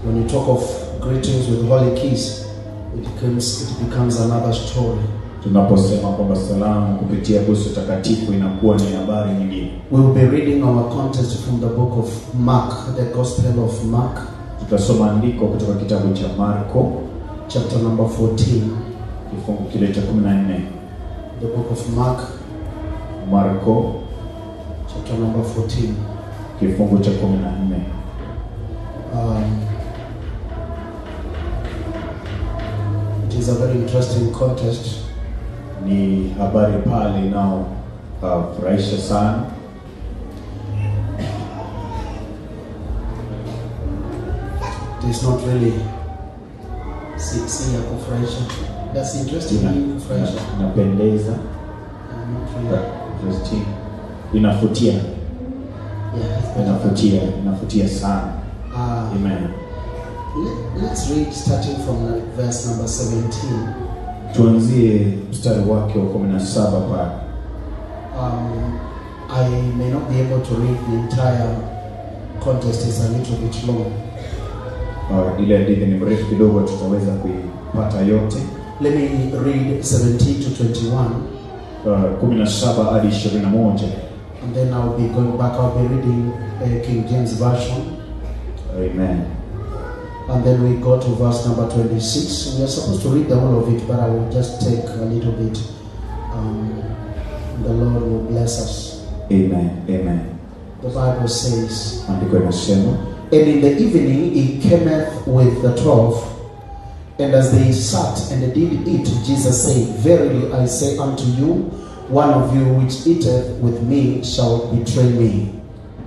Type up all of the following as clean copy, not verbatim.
When you talk of greetings with holy kiss, it becomes another story. Tunaposema kwamba salamu kupitia busu takatifu inakuwa ni habari nyingine. We will be reading our context from the book of Mark, the Gospel of Mark, Tutasoma andiko kutoka kitabu cha Marko chapter number 14. Kifungu kile cha 14. The book of Mark, Marko chapter number 14. Kifungu cha 14. It is a very interesting context. Ni habari pale inayofurahisha sana. It is not really si ya kufurahisha. That's interesting. Ni kufurahisha. Inapendeza. Not really. Interesting. Inavutia. Yeah, it's better. Inavutia, inavutia sana. Amen. Let's read starting from verse number 17. Tuanzie mstari wake wa 17 pale. I may not be able to read the entire context, it's a little bit long. Ile hadithi ni mrefu kidogo, tutaweza kuipata yote. Let me read 17 to 21, 17 hadi 21. And then I'll be going back. I'll be reading King James Version. Amen. And then we go to verse number 26. We are supposed to read the whole of it, but I will just take a little bit. The Lord will bless us. Amen. Amen. The Bible says, Andiko inasema, "And in the evening he cometh with the 12. And as they sat and did eat, Jesus said, 'Verily I say unto you, one of you which eateth with me shall betray me.'"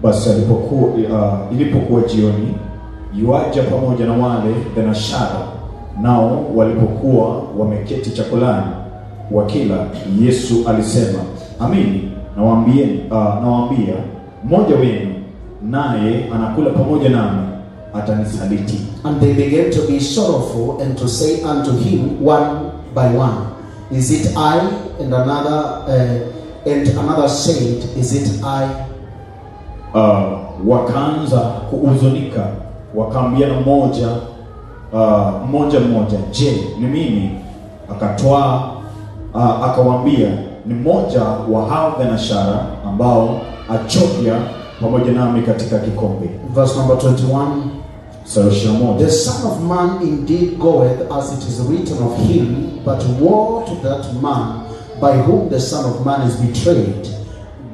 Basi ilipokuwa jioni, yuaja pamoja na wale thenashara, nao walipokuwa wameketi chakulani wakila, Yesu alisema, amini nawaambia, mmoja wenu naye anakula pamoja nami atanisaliti. "And they began to be sorrowful and to say unto him one by one, 'Is it I?' And another said, 'Is it I?'" Wakaanza kuhuzunika, wakaambiana mmoja mmoja, je, ni mimi? Akatwaa akawaambia, ni mmoja wa hao thenashara ambao achovya pamoja nami katika kikombe. Verse number 21. Mstari wa 21. "The Son of Man indeed goeth as it is written of him, but woe to that man by whom the Son of Man is betrayed.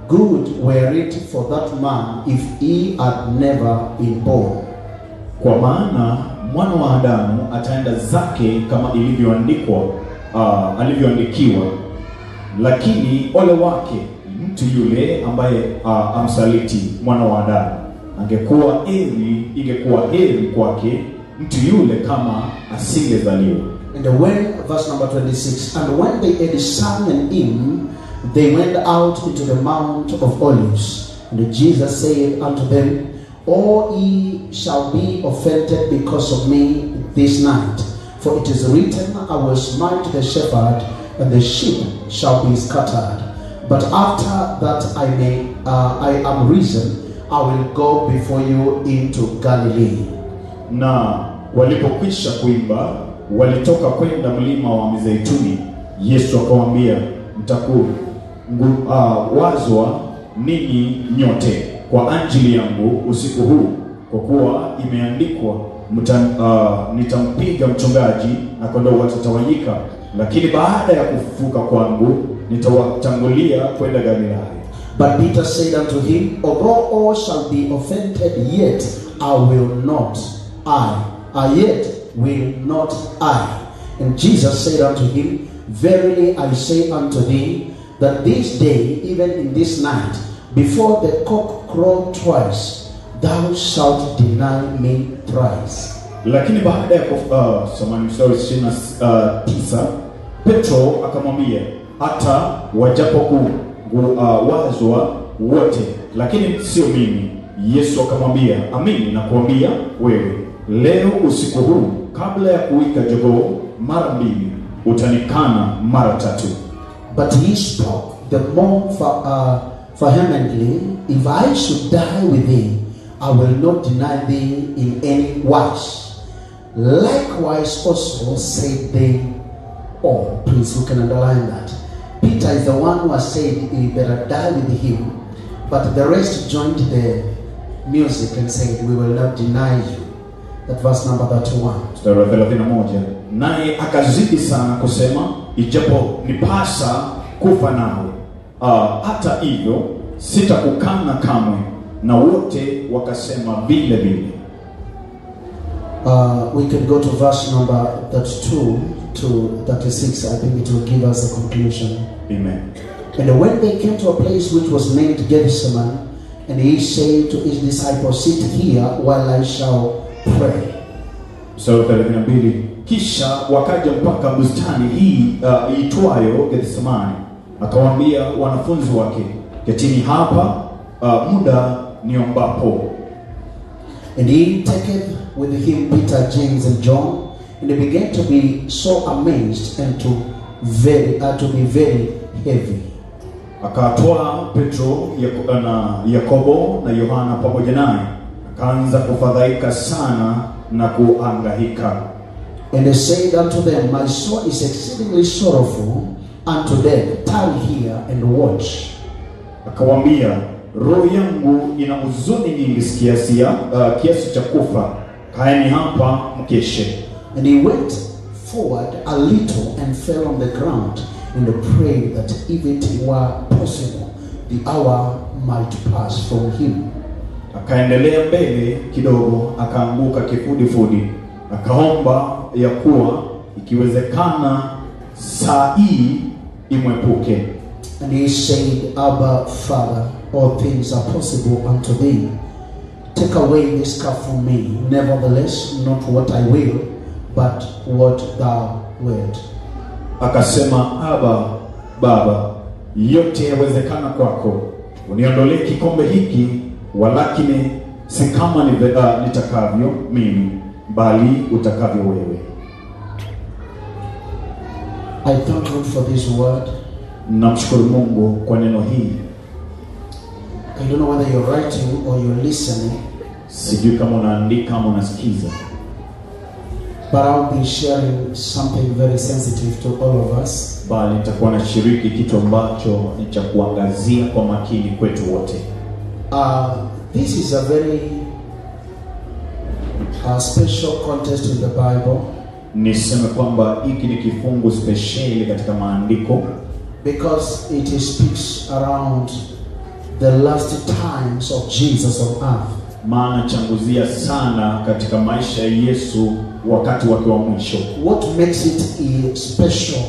Good were it for that man if he had never been born." Kwa maana mwana wa Adamu ataenda zake kama ilivyoandikwa alivyoandikiwa, lakini ole wake mtu yule ambaye amsaliti mwana wa Adamu. Ingekuwa heri kwake mtu yule kama asingezaliwa. And when, verse number 26, "And when they had sung an hymn, they went out into the Mount of Olives. And Jesus said unto them, 'All ye shall be offended because of me this night. For it is written, I will smite the shepherd, and the sheep shall be scattered. But after that I am risen, I will go before you into Galilee.'" Na walipokwisha kuimba, walitoka kwenda mlima wa Mizeituni. Yesu akawaambia, mtakuwazwa ninyi nyote kwa ajili yangu usiku huu, kwa kuwa imeandikwa, nitampiga mchungaji na kondoo watatawanyika. Lakini baada ya kufufuka kwangu nitawatangulia kwenda Galilaya. "But Peter said unto him, 'Although all shall be offended, yet I will not I yet will not I.' And Jesus said unto him, 'Verily I say unto thee, that this day, even in this night, before the cock crow twice, thou shalt deny me thrice.'" Lakini baada ya samahani, mstari 29, Petro akamwambia, hata wajapokuwazwa wote, lakini sio mimi. Yesu akamwambia, amini nakuambia wewe, leo usiku huu, kabla ya kuwika jogoo mara mbili, utanikana mara tatu. "But he spoke the more vehemently, 'If I should die with thee, I will not deny thee in any wise.'" Likewise also said they all. Please, you can underline that. Peter is the one who has said he better die with him, but the rest joined the music and said, "We will not deny you." That verse number 31. Mstari wa 31, naye akazidi sana kusema, ijapo nipasa kufa nawe, hata hivyo sitakukana kamwe. Na wote wakasema vile vile. We can go to verse number 32 to 36. I think it will give us a conclusion. Amen. And when they came to a place which was named Gethsemane, and he said to his disciples, "Sit here while I shall pray." Mstari wa 32, kisha wakaja mpaka bustani hii iitwayo Gethsemane, akawaambia wanafunzi wake, ketini hapa muda niombapo. And he taketh with him Peter, James, and John, and they began to be so amazed and to be very heavy. Akatwaa Petro na Yakobo na Yohana pamoja naye, akaanza kufadhaika sana na kuhangaika. And he said unto them, "My soul is exceedingly sorrowful unto death. Tarry here and watch." Akawaambia, roho yangu ina huzuni nyingi kiasi cha kufa, kaeni hapa mkeshe. And he went forward a little and fell on the ground and prayed that if it were possible, the hour might pass from him. Akaendelea mbele kidogo, akaanguka kifudifudi, akaomba ya kuwa ikiwezekana saa hii imwepuke. And he said, "Abba, Father, all things are possible unto thee. Take away this cup from me. Nevertheless, not what I will, but what thou wilt." Akasema, Aba, Baba, yote yawezekana kwako, uniondolee kikombe hiki, walakini si kama nitakavyo mimi, bali utakavyo wewe. I thank God for this word. Namshukuru Mungu kwa neno hili. I don't know whether you're writing or you're listening, Sijui kama unaandika ama unasikiza, but I'll be sharing something very sensitive to all of us. Bali nitakuwa nashiriki kitu ambacho ni cha kuangazia kwa makini kwetu wote. This is a very special context in the Bible Niseme kwamba hiki ni kifungu spesheli katika maandiko because it speaks around the last times of Jesus on earth. Maana changuzia sana katika maisha ya Yesu wakati wake wa mwisho. What makes it special?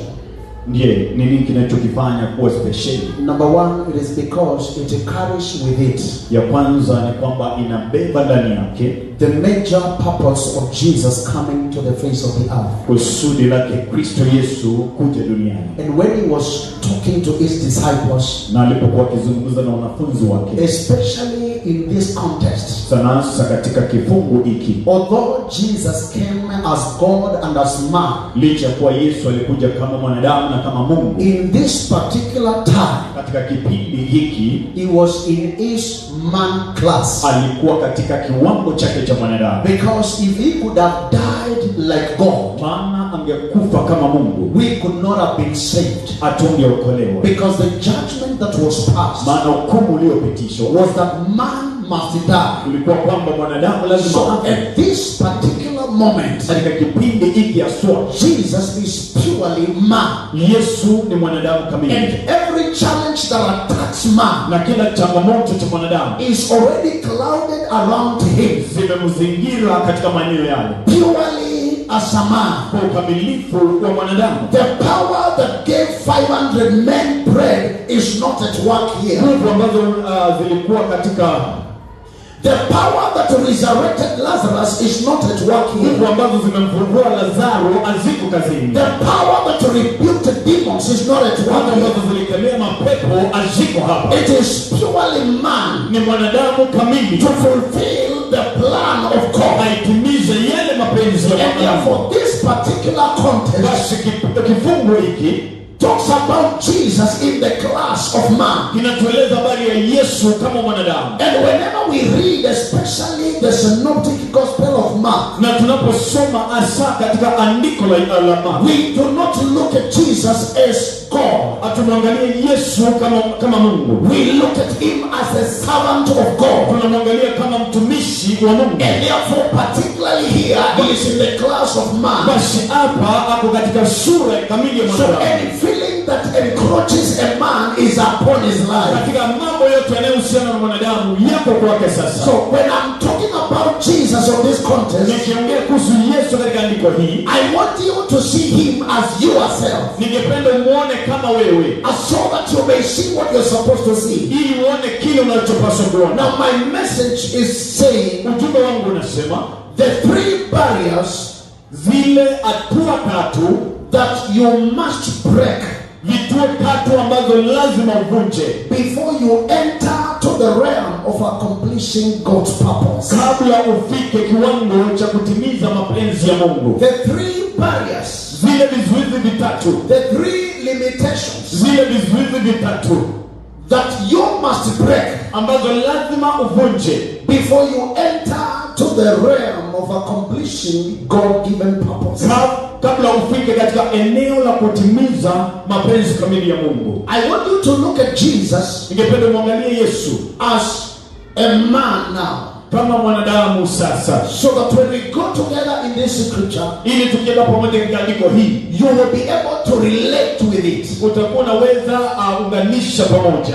Ndiye, nini kinachokifanya kuwa spesheli? Number one, it is because it carries with it Ya kwanza ni kwamba inabeba ndani yake the major purpose of Jesus coming to the face of the earth. Kusudi lake Kristo Yesu kuja duniani. And when he was talking to his disciples, Na alipokuwa akizungumza na wanafunzi wake, especially in this context, sana hasa katika kifungu hiki, although Jesus came as God and as man, licha ya kuwa Yesu alikuja kama mwanadamu na kama Mungu, in this particular time, katika kipindi hiki he was in his man class. Alikuwa katika kiwango chake cha mwanadamu. Because if he could have died like God, Maana angekufa kama Mungu, we could not have been saved. Hatungeokolewa. Because the judgment that was passed Maana hukumu uliyopitishwa was that man must die. Ulikuwa kwamba mwanadamu lazima So afe. at this particular moment, Katika kipindi hiki haswa, Jesus is purely man. Yesu ni mwanadamu kamili. And every challenge that attacks man Na kila changamoto cha mwanadamu is already clouded around him. Zimemzingira katika maeneo yale. Purely as a man. Kwa ukamilifu wa mwanadamu. The power that gave 500 men bread is not at work here. Nguvu ambazo zilikuwa katika The power that resurrected Lazarus is not at work here. Nguvu ambazo zimemfufua Lazaro haziko kazini. The power that rebuked demons is not at work Nguvu here. ambazo zilikemea mapepo haziko hapa. It is purely man Ni mwanadamu kamili to fulfill the plan of God. Aitimize yale mapenzi ya And Mungu. therefore, this particular context Basi kifungu hiki talks about Jesus in the class of man. Kinatueleza habari ya Yesu kama mwanadamu. And whenever we read, especially the synoptic gospel of Mark, Na tunaposoma hasa katika andiko la Marko, we do not look at Jesus as God. hatumwangalie Yesu kama Mungu. We look at him as a servant of God. Tunamwangalia kama mtumishi wa Mungu. And therefore, particularly here, he is in the class of man. Basi hapa ako katika sura kamili ya So mwanadamu. any feeling that encroaches a man is upon his life. Katika mambo yote yanayohusiana na mwanadamu yako kwake sasa. So when I'm talking about Jesus on this context, Nikiongea kuhusu Yesu katika andiko hii, I want you to see him as yourself, ningependa umuone kama wewe, so that you may see what you're supposed to see. ili uone kile unachopaswa kuona. Now my message is saying Ujumbe wangu unasema the three barriers zile hatua tatu, that you must break vituo tatu ambazo lazima uvunje before you enter to the realm of accomplishing God's purpose. kabla ufike kiwango cha kutimiza mapenzi ya Mungu. The three barriers, Zile vizuizi vitatu, the three limitations zile vizuizi vitatu that you must break ambazo lazima uvunje before you enter to the realm of accomplishing God-given purpose. kabla ufike katika eneo la kutimiza mapenzi kamili ya Mungu. I want you to look at Jesus Ningependa muangalie Yesu as a man now, kama mwanadamu sasa, so that when we go together in this scripture, ili tukienda pamoja katika andiko hii you will be able to relate with it, utakuwa unaweza unganisha pamoja,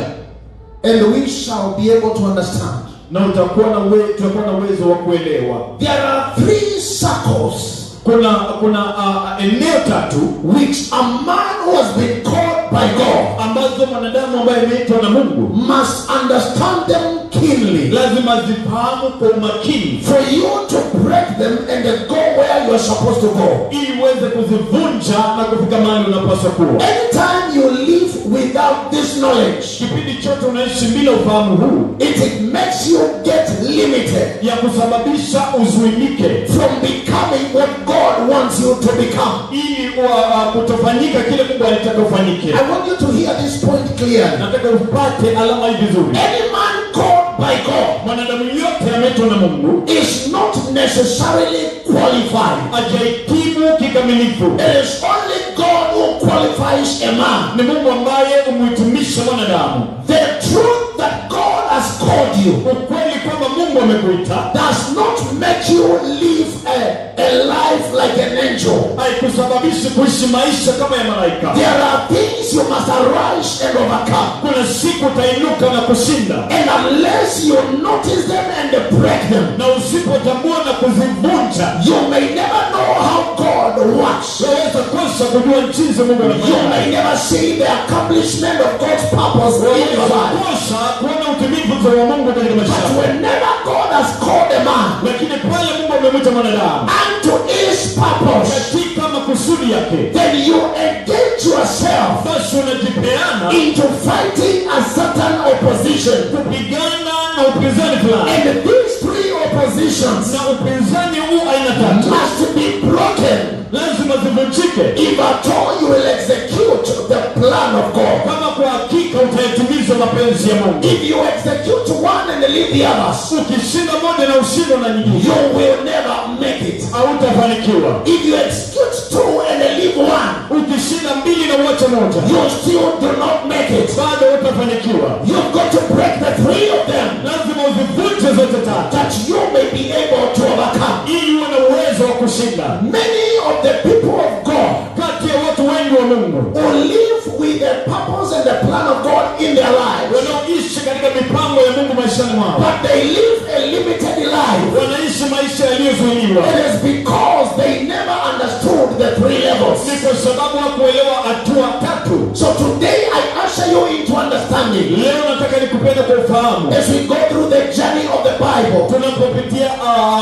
and we shall be able to understand. na utakuwa na tutakuwa na uwezo wa kuelewa. There are three circles Kuna eneo tatu which a man who has been called by God ambazo mwanadamu ambaye ameitwa na Mungu must understand them keenly lazima zifahamu kwa umakini, for you to break them and go where you are supposed to go. ili uweze kuzivunja na kufika mahali unapaswa kuwa. Anytime you live without this knowledge, Kipindi chote unaishi bila ufahamu huu, it makes you get limited ya kusababisha uzuilike from becoming what God wants you to become. ili kutofanyika kile Mungu alitaka ufanyike. I want you to hear this point clearly. Nataka upate alama hii vizuri. Any man called by God Mwanadamu yote ameitwa na Mungu is not necessarily qualified. hajahitimu kikamilifu. It is only God who qualifies a man. Ni Mungu ambaye umuhitimisha mwanadamu. The truth that God has called you Ukweli kwamba Mungu amekuita does not make you live a life like an angel. haikusababishi kuishi maisha kama ya malaika. There are things you must arise and overcome. Kuna siku utainuka na kushinda, And unless you notice them and break them, na usipotambua na kuzivunja, you may never know how God works. waweza kosa kujua jinsi Mungu You anafanya. may never see the accomplishment of God's purpose in your life. Kosa kuona utimilifu wa Mungu katika maisha But yako. whenever God has called a man Lakini pale Mungu amemwita mwanadamu unto his purpose, katika makusudi yake, then you engage yourself basi unajipeana into fighting a certain opposition. kupigana na upinzani fulani, And these three oppositions na upinzani huu aina tatu must be broken lazima zivunjike, if at all you will execute the plan of God. kama kwa hakika utayatimiza mapenzi ya Mungu. If you execute one and leave the others, Ukishinda moja na ushindwa na nyingine, you will never make it. hautafanikiwa. If you execute two and leave one, Ukishinda mbili na uache moja, you still do not make it. bado hutafanikiwa. You've got to break the three of them Lazima uzivunje zote tatu that you may be able to overcome. ili uwe na uwezo wa kushinda. Many of the people of God Kati ya watu wengi wa Mungu who live with the purpose and the plan of God in their lives, wanaoishi katika mipango ya Mungu maishani mwao, but they live a limited life. wanaishi maisha yaliyozuiliwa. It is because they never understood the three levels. Ni kwa sababu hakuelewa hatua tatu. So today I usher you into understanding Leo nataka nikupende kwa ufahamu as we go through the journey of the Bible tunapopitia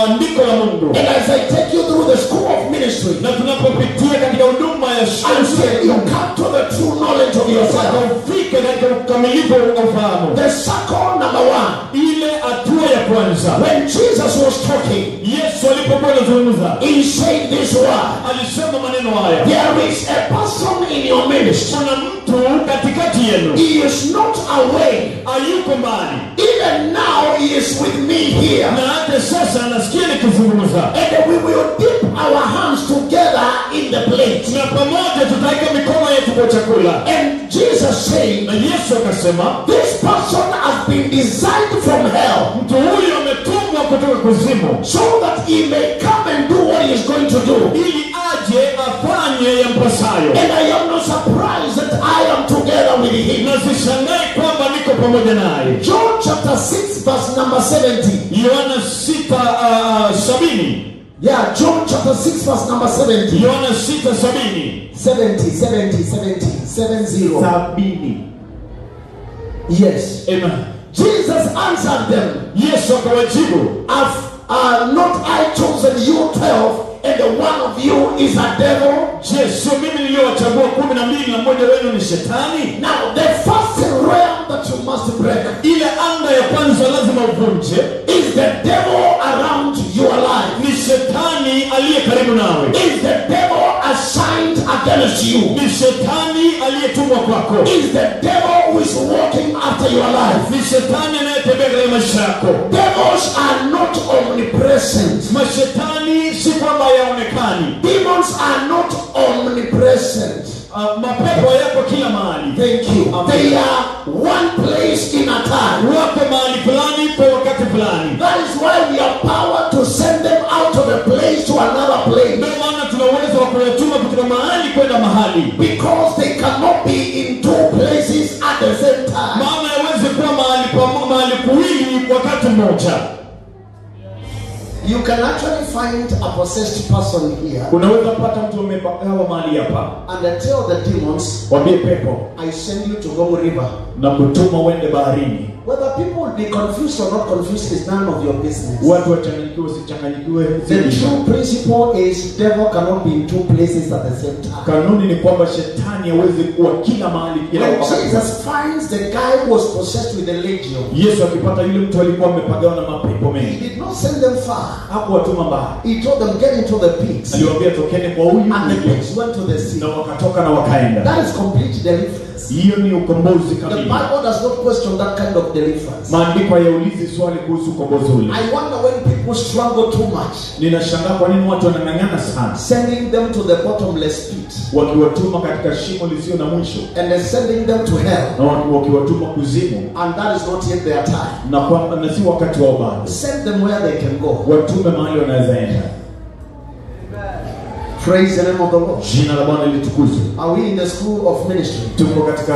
andiko la Mungu and as I take you through the school of ministry na tunapopitia katika huduma ya shule until you come to the true knowledge of yourself. ufike katika ukamilifu wa ufahamu. The circle number one, Ile hatua ya kwanza, when Jesus was talking, Yesu alipokuwa Nilipokuwa nazungumza, he said this word. Alisema maneno haya. There is a person in your ministry. Kuna mtu katikati yenu, He is not away. Hayuko mbali, Even now, he is with me here. Na hata sasa anasikia nikizungumza, And we will dip our hands together in the plate. Na pamoja tutaweka mikono yetu kwa chakula. And Jesus said, Na Yesu akasema, "This person has been designed from hell mtu huyu ametumwa kutoka kuzimu so that he may come and do what he is going to do." Ili aje afanye yampasayo. And I am not surprised that I am together with him. Na sishangai kwamba niko pamoja naye. John chapter 6, verse number 70. Yohana 6:70. Yeah, John chapter 6, verse number 70. Yohana 6:70. 70, 70, 70, 70. 70. Yes. Amen. Jesus answered them, Yesu akawajibu, "Have not I chosen you 12, and the one of you is a devil?" Je, sio mimi niliyowachagua 12 na mmoja wenu ni shetani? Now, the first realm that you must break Ile anga ya kwanza lazima uvunje is the devil around your life. Ni shetani aliye karibu nawe. Is the devil assigned against you? Ni shetani aliyetumwa kwako. Is the devil who is walking after your life? Ni shetani anayetembea katika maisha yako. Devils are not omnipresent. Mashetani si kwamba hayaonekani. Demons are not omnipresent. Mapepo yako kila mahali. Thank you. Amen. They are one place in a time. Wako mahali fulani kwa wakati fulani. That is why we have power to send them out of a place to another place. Ndio maana tuna uwezo wa kuyatuma kutoka mahali kwenda mahali. Because they cannot be in two places at the same time. Maana hawezi kuwa mahali kuwili wakati mmoja. You can actually find a possessed person here. Unaweza kupata mtu amepagawa mahali hapa. And I tell the demons, Waambie pepo, "I send you to Ngong River." Na kutuma uende baharini. Whether people will be confused or not confused is none of your business. Watu wachanganyikiwe, usichanganyikiwe. The true principle is devil cannot be in two places at the same time. Kanuni ni kwamba shetani hawezi kuwa kila mahali kila When wakati. Jesus finds the guy who was possessed with the legion, Yesu akipata yule mtu alikuwa amepagawa na mapepo he mengi, did not send them far. Hakuwatuma mbali. He told them, "Get into the pigs." Aliwaambia tokeni kwa huyu, And the pigs went to the sea. Na wakatoka na wakaenda. That is complete deliverance. Hiyo ni ukombozi The kamili. Bible does not question that kind of deliverance. Maandiko hayaulizi swali kuhusu ukombozi ule. I wonder when people struggle too much, Ninashangaa kwa nini watu wanang'ang'ana sana, sending them to the bottomless pit, wakiwatuma katika shimo lisio na mwisho, and then sending them to hell, na wakiwatuma kuzimu, and that is not yet their time. Na kwamba na si wakati wao bado. Send them where they can go. Watume mahali wanaweza enda. Praise the name of the Lord. Jina la Bwana litukuzwe. Are we in the school of ministry? Tuko katika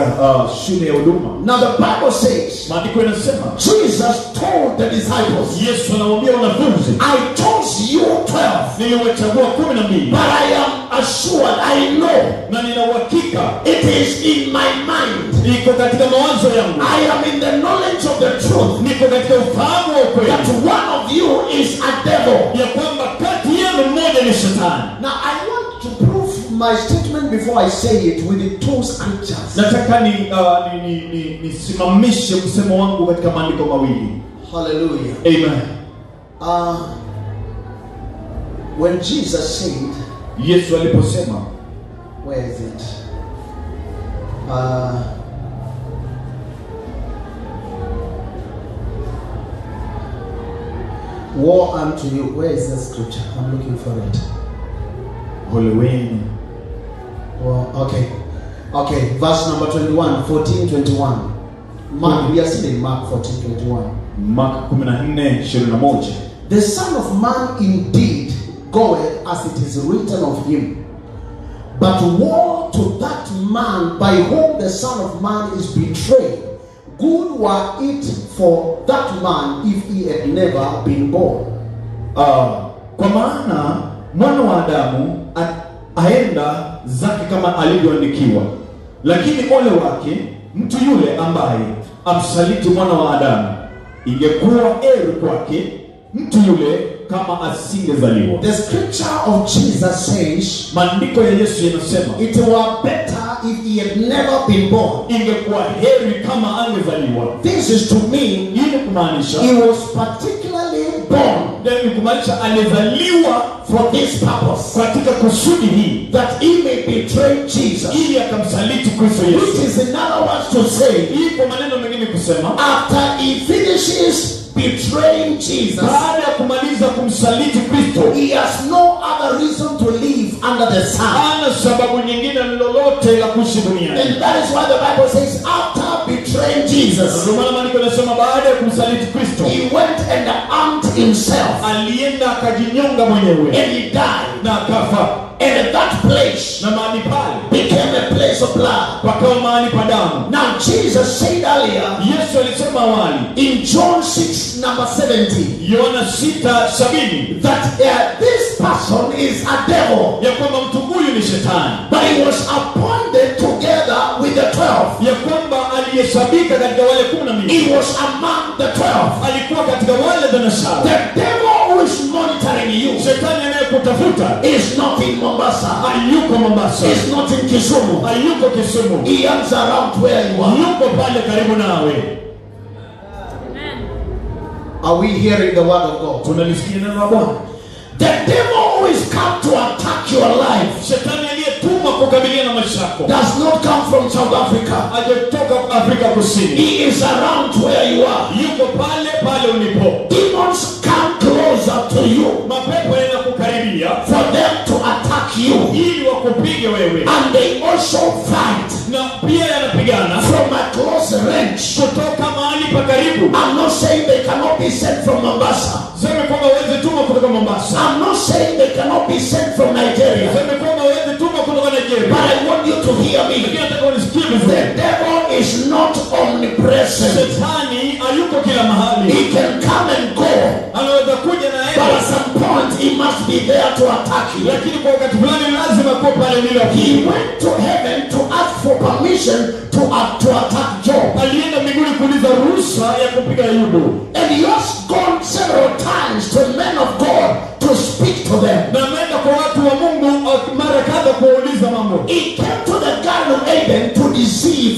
shule ya huduma. Now the Bible says, Maandiko yanasema, Jesus told the disciples, Yesu anawaambia wanafunzi, "I chose you 12, niliwachagua 12, but I am assured, I know, na nina uhakika, it is in my mind, iko katika mawazo yangu, I am in the knowledge of the truth, niko katika ufahamu wa ukweli, that one of you is a devil." ya kwamba kati yenu mmoja ni shetani. Now I want to prove my statement before I say it with the two scriptures. Nataka nisimamishe msemo wangu katika maandiko mawili. Hallelujah. Amen. When Jesus said, Yesu aliposema, where is it? Woe unto you. Where is the scripture? I'm looking for it. Ole wenu. Well, okay. Okay, verse number 21, 14, 21. Mark, we are still in Mark 14, 21. Mark 14:21. The Son of Man indeed goeth as it is written of him. But woe to that man by whom the Son of Man is betrayed. Good were it for that man if he had never been born. Kwa maana mwana wa Adamu aenda zake kama alivyoandikiwa, lakini ole wake mtu yule ambaye amsaliti mwana wa Adamu. Ingekuwa heri kwake mtu yule kama asingezaliwa. The scripture of Jesus says, maandiko ya Yesu yanasema, it were better if he had never been born. Ingekuwa heri kama angezaliwa. This is to mean Hii ni kumaanisha he was particularly born ya Yaani kumaanisha alizaliwa for this purpose, katika kusudi hii, that he may betray Jesus. ili akamsaliti Kristo Yesu. Which is in other words to say, Hii kwa maneno mengine kusema, after he finishes betraying Jesus, baada ya kumaliza kumsaliti Kristo, he has no other reason to live under the sun. hana sababu nyingine lolote la kuishi duniani. And that is why the Bible says, after betraying Jesus, Ndio maana maandiko yanasema baada ya kumsaliti Kristo he went and armed himself alienda akajinyonga mwenyewe and he died. na akafa, And that place na mahali pale became a place of blood. pakawa mahali pa damu. Now, Jesus said earlier Yesu alisema awali, in John 6, number 70, Yohana 6:70, that this person is a devil, ya kwamba mtu huyu ni shetani, but he was appointed together with the 12. ya kwamba alihesabika katika wale 12, He was among the 12. alikuwa katika wale thenashara. The devil who is monitoring you Shetani anayekutafuta is not in Mombasa, hayuko Mombasa, is not in Kisumu. hayuko Kisumu, He hangs around where you are. yuko pale karibu nawe. Are we hearing the word of God? Tunalisikia neno la Bwana. The devil who is come to attack your life Shetani aliyetumwa kukabiliana na maisha yako does not come from South Africa. hajatoka Afrika Kusini, He is around where you are. yuko pale pale ulipo. Demons come closer to you Mapepo yanakukaribia for them to attack you. ili wakupige wewe, And they also fight na pia yanapigana from a close range. kutoka mahali pa karibu. I'm not saying they cannot be sent from Mombasa. Sema kwamba huwezi tumwa kutoka Mombasa, I'm not saying they cannot be sent from Nigeria. sema kwamba huwezi tumwa kutoka Nigeria, But I want you to hear me. lakini nataka unisikie The vizuri. devil is not omnipresent. Shetani hayuko kila mahali, He can come and go. anaweza kuja na But aende, at some point, he must be there to attack you. lakini kwa wakati fulani lazima kuwa pale lilo. He went to heaven to ask for permission to attack Job. Alienda mbinguni kuuliza ruhusa ya kupiga Ayubu, And he has gone several times to men of God to speak to them. na ameenda kwa watu wa Mungu mara kadha kuwauliza mambo. He came to the Garden of Eden to deceive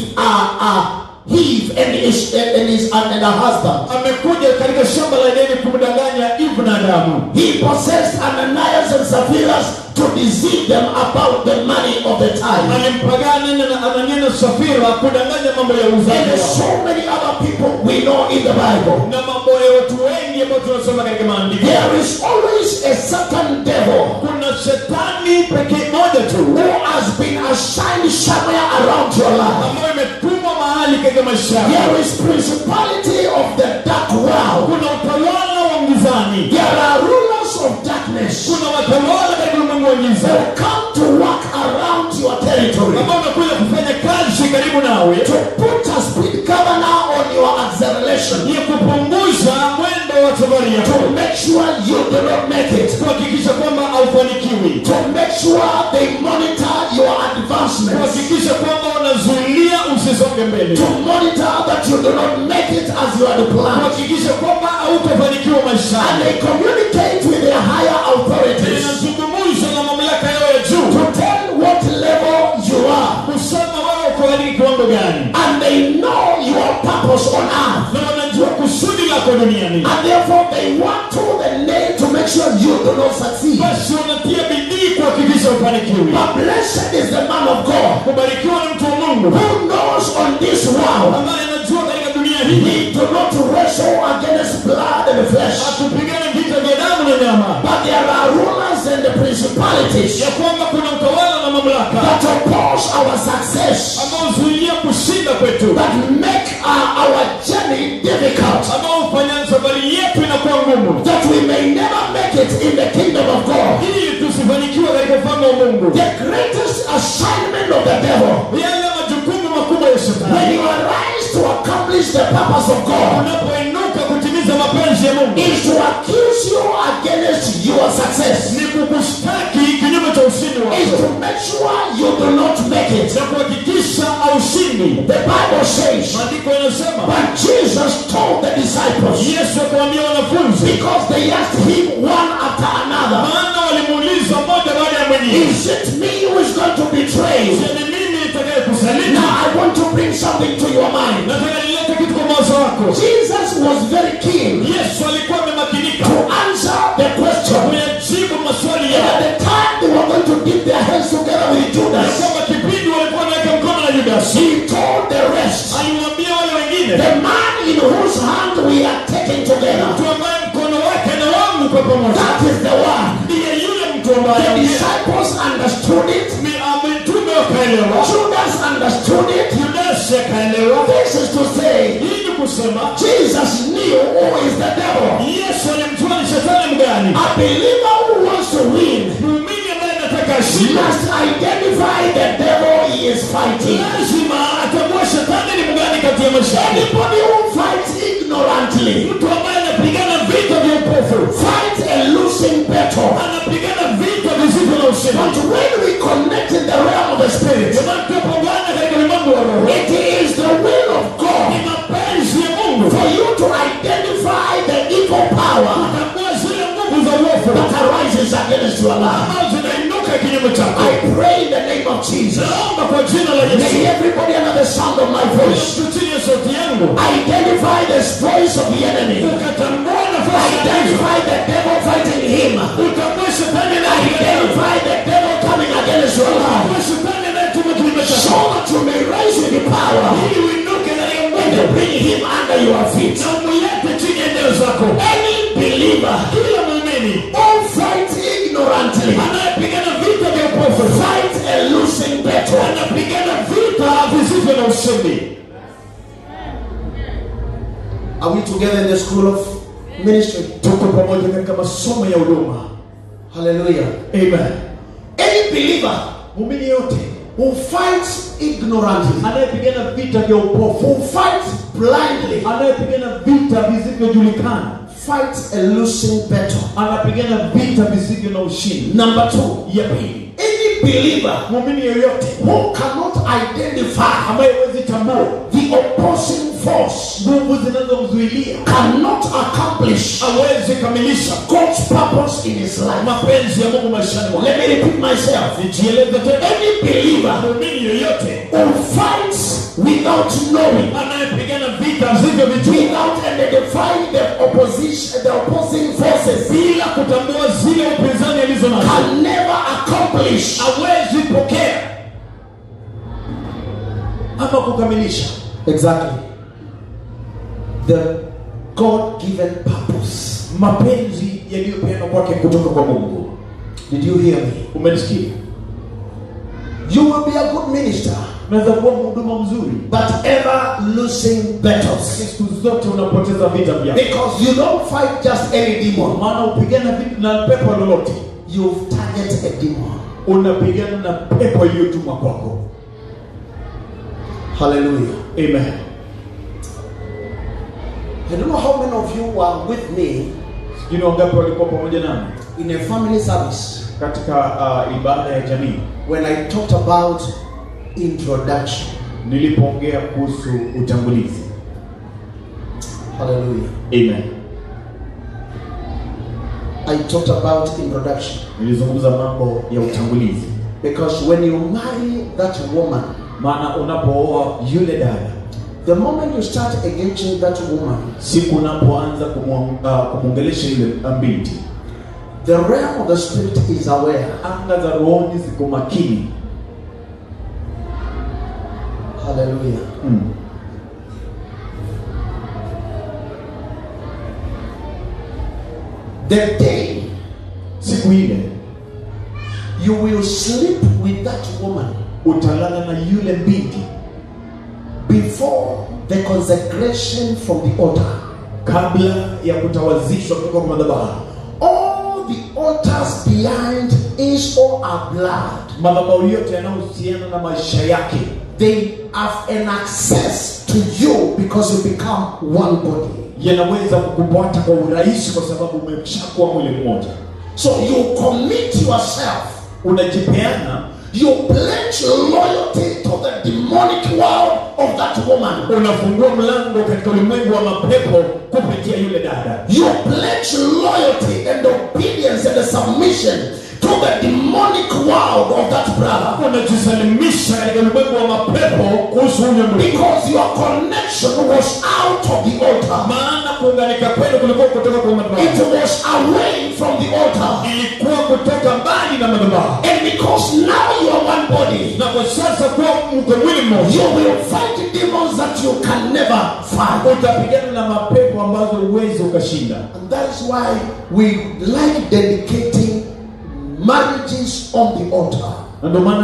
Eve and her husband. Amekuja katika shamba la Edeni kumdanganya Eve na Adamu. He possessed Ananias and Sapphira to deceive them about the money of the tithe. Alimpagana na Anania na Safira kudanganya mambo ya And uuzaji there's wao. so many other people we know in the Bible. Na mambo ya watu wengi ambao tunasoma katika maandiko. There is always a certain devil Kuna shetani pekee moja tu who has been assigned somewhere around your life. ambayo imetumwa mahali katika maisha yako. There is principality of the dark world. Kuna utawala wa ngizani, There are rulers of darkness kuna watawala katika ulimwengu wa giza who come to work around your territory ambao wamekuja kufanya kazi karibu nawe, to put a speed governor on your acceleration ni kupunguza mwendo wa safari yako, to make sure you do not make it, kuhakikisha kwamba haufanikiwi, to make sure they monitor your advancement, kuhakikisha kwamba wanazuilia usisonge mbele, to monitor that you do not make it as you had planned. kuhakikisha kwamba hautafanikiwa And maishani. they communicate with their higher authorities Inazungumza na mamlaka yao ya juu to tell what level you are. kusema wewe uko katika kiwango gani, And they know your purpose on earth. na wanajua kusudi lako duniani. And therefore they want to the nail to make sure you do not succeed. Basi wanatia bidii kuhakikisha ufanikiwi. But blessed is the man of God Kubarikiwa ni mtu wa Mungu who knows on this world ambaye anajua katika dunia hii we do not wrestle against blood and flesh, hatupigane vita vya damu na nyama, but there are rulers and the principalities ya kwamba kuna utawala na mamlaka that oppose our success, ambao huzuilia kushinda kwetu, that make our journey difficult, ambao hufanya safari yetu inakuwa ngumu, that we may never make it in the kingdom of God. ili tusifanikiwe katika ufalme wa Mungu. The greatest assignment of the devil, Yale majukumu makubwa ya when shetani, you arise to accomplish the purpose of God, unapoinuka kutimiza mapenzi ya Mungu, is to accuse you against your success, ni kukushtaki kinyume cha ushindi is wako to make sure you do not make it. na kuhakikisha aushindi. The Bible says, Maandiko yanasema but Jesus told the disciples, Yesu akawaambia wanafunzi, because they asked him one after another, maana walimuuliza mmoja baada ya mwingine, is it me who is going to betray you? Je, ni mimi nitakayekusaliti? Now I want to bring something to your mind. Nataka nilete kitu kwa mawazo yako. Jesus was very keen Yesu alikuwa amemakinika to answer the question. Kuyajibu maswali And yao. at the time they were going to dip their hands together with Ya Judas, kwamba kipindi walikuwa wanaweka mkono na Judas, he told the rest, aliwaambia wale wengine, the man in whose hand we are taking together, mtu ambaye mkono wake na wangu kwa pamoja that is the one. ndiye yule mtu ambaye The disciples understood it. mitume wakaelewa, Judas understood it. Judas akaelewa. This is to say, Hii ni kusema Jesus knew who is the devil. Yesu alimjua ni shetani mgani. A believer who wants to win Muumini ambaye anataka ashinde must identify the devil he is fighting. lazima atambue shetani ni mgani kati ya maisha yake. Anybody who fights ignorantly Mtu ambaye anapigana vita vya upofu fights a losing battle. anapigana vita visivyo na ushindi. But when we connect in the realm of the spirit, Ndio maana tunapoungana katika ulimwengu wa roho, it is the will of ni God mapenzi ya Mungu for you to identify the evil power kutambua zile nguvu za uovu that arises against your life. ambazo zinainuka kinyume chako. I pray in the name of Jesus. Naomba kwa jina la Yesu, May everybody under the sound of my voice mtu chini ya sauti yangu identify this voice of the enemy. ukatambua nafasi ya adui, Identify the devil fighting him. utambue shetani anayepigana, Identify the devil coming against your life. utambue shetani anayetumia kinyume chako, So that you may rise with the power ili uinuke katika and nguvu bring him under your feet. na umulete chini ya nyayo zako. Any believer Kila muumini who fights ignorantly anayepigana vita vya upofu fights a losing battle. anapigana vita visivyo na ushindi. Are we together in the school of ministry? Tuko pamoja katika masomo ya huduma. Hallelujah. Amen. Any believer Muumini yote who fights ignorantly, anayepigana vita vya upofu, who fights blindly, anayepigana vita visivyojulikana, fights a losing battle. anapigana vita visivyo na ushindi. Number two, Ya pili, any believer muumini yoyote who cannot identify ambaye hawezi tambua the opposing force nguvu zinazomzuilia, cannot accomplish hawezi kamilisha God's purpose in his life. mapenzi ya Mungu maishani mwake. Let me repeat myself. Nijieleze tena, Any believer muumini yoyote who fights without knowing, anayepigana vita asivyovijua, without identifying the opposition, the opposing forces, bila kutambua zile upinzani alizo nazo, can never accomplish hawezi pokea ama kukamilisha exactly the God-given purpose. mapenzi yaliyopeanwa kwake kutoka kwa Mungu. Did you hear me? Umenisikia? You will be a good minister, Unaweza kuwa mhuduma mzuri, but ever losing battles siku zote unapoteza vita vyako, because you don't fight just any demon. maana upigana vita na pepo lolote, You target a demon. unapigana na pepo iliyotumwa kwako. Hallelujah. Amen. I don't know how many of you were with me Sijui ni wangapi walikuwa pamoja nami in a family service katika ibada ya jamii when I talked about introduction. nilipoongea kuhusu utangulizi. Hallelujah. Amen. I talked about introduction Nilizungumza mambo ya utangulizi, because when you marry that woman, maana unapooa yule dada, the moment you start engaging that woman, siku unapoanza kumwongelesha yule binti, the realm of the spirit is aware. anga za rohoni ziko makini. Hallelujah. The day Siku ile you will sleep with that woman utalala na yule binti before the consecration from the altar. kabla ya kutawazishwa kutoka kwa madhabahu. All the altars behind his or her blood, Madhabahu yote yanayohusiana na maisha yake they have an access to you because you become one body. yanaweza kukupata kwa urahisi kwa sababu umeshakuwa mwili mmoja. So you commit yourself, Unajipeana, you pledge loyalty to the demonic world of that woman. unafungua mlango katika ulimwengu wa mapepo kupitia yule dada. You pledge loyalty and obedience and submission to the demonic world of that brother. Unajisalimisha katika ulimwengu wa mapepo kuhusu huyo ndugu. Because your connection was out of the altar. Maana kuunganika kwenu kulikuwa kutoka kwa madhabahu. It was away from the altar. Ilikuwa kutoka mbali na madhabahu. And because now you are one body, na kwa sasa kuwa mko mwili mmoja, you will fight demons that you can never fight. Utapigana na mapepo ambazo huwezi ukashinda. And that is why we like dedicating marriages on the altar. Na ndio maana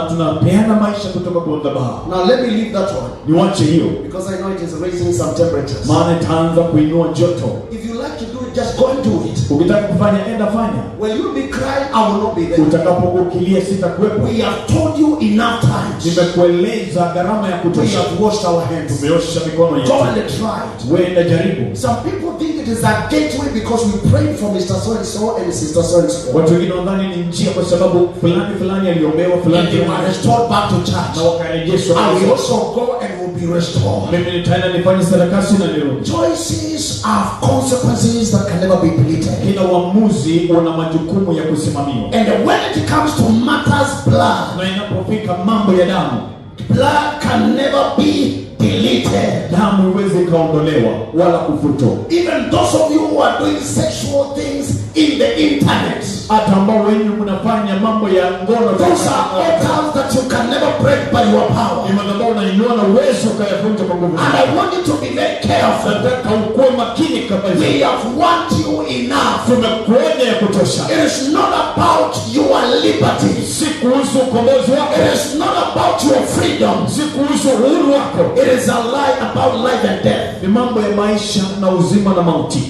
tunapeana maisha kutoka kwa madhabahu. Now let me leave that one. Niwache hiyo. Because I know it is raising some temperatures. Maana itaanza kuinua joto. If you like to do it, just go and do it. Ukitaka kufanya, enda fanya. When you be crying, I will not be there. Utakapokuwa sitakuwepo. We have told you enough times. Nimekueleza gharama ya kutosha. We have washed our hands. Tumeosha mikono yetu. Go and try it. Wenda jaribu. Some people think it is a gateway because we prayed for Mr. So and so and Sister So and so. Watu wengine wanadhani ni njia kwa sababu fulani fulani aliombewa fulani. And they were restored back to church. Na wakarejeshwa. I will also go and will be restored. Mimi nitaenda nifanye sarakasi na nirudi. Choices have consequences that can never be deleted. Kila uamuzi una majukumu ya kusimamiwa. And when it comes to matters blood, na inapofika mambo ya damu, blood can never be deleted. Damu huwezi kaondolewa wala kufutwa. Even those of you who are doing sexual things in the internet, hata ambao wenyu mnafanya mambo ya ngono, those are altars that you can never break by your power. Ni madhabahu unainua na uwezo ukayavunja kwa nguvu. And I want you to be very careful. Nataka ukuwe makini kabisa. We have warned you enough. Tumekuonya ya kutosha. It is not about your liberty. Si kuhusu ukombozi wako. It is not about your freedom. Si kuhusu uhuru wako. It is a lie about life and death. Ni mambo ya maisha na uzima na mauti.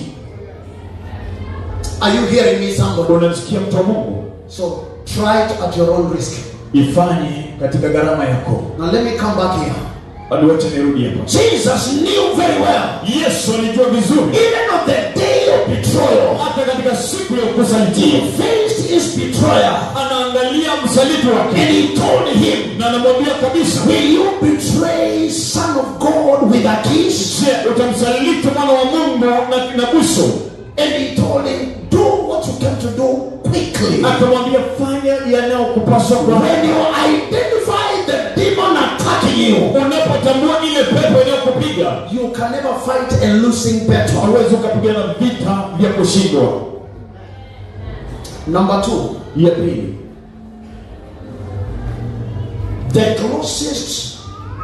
Are you hearing me, somebody? Unamsikia mtu wa Mungu? So try it at your own risk. Ifanye katika gharama yako. Now let me come back here. Wacha nirudi hapa. Jesus knew very well. Yesu alijua vizuri. Even on the day of betrayal, hata katika siku ya kusalitiwa, he faced his betrayer. Anaangalia msaliti wake. And he told him, na anamwambia kabisa, will you betray Son of God with a kiss? Je, utamsaliti mwana wa Mungu na busu? And he told him, do what you came to do quickly. Akamwambia fanya yanayokupaswa kwa. When you identify the demon attacking you, unapotambua ile pepo inayokupiga, you can never fight a losing battle. Hauwezi ukapigana vita vya kushindwa. Number 2, ya pili, the closest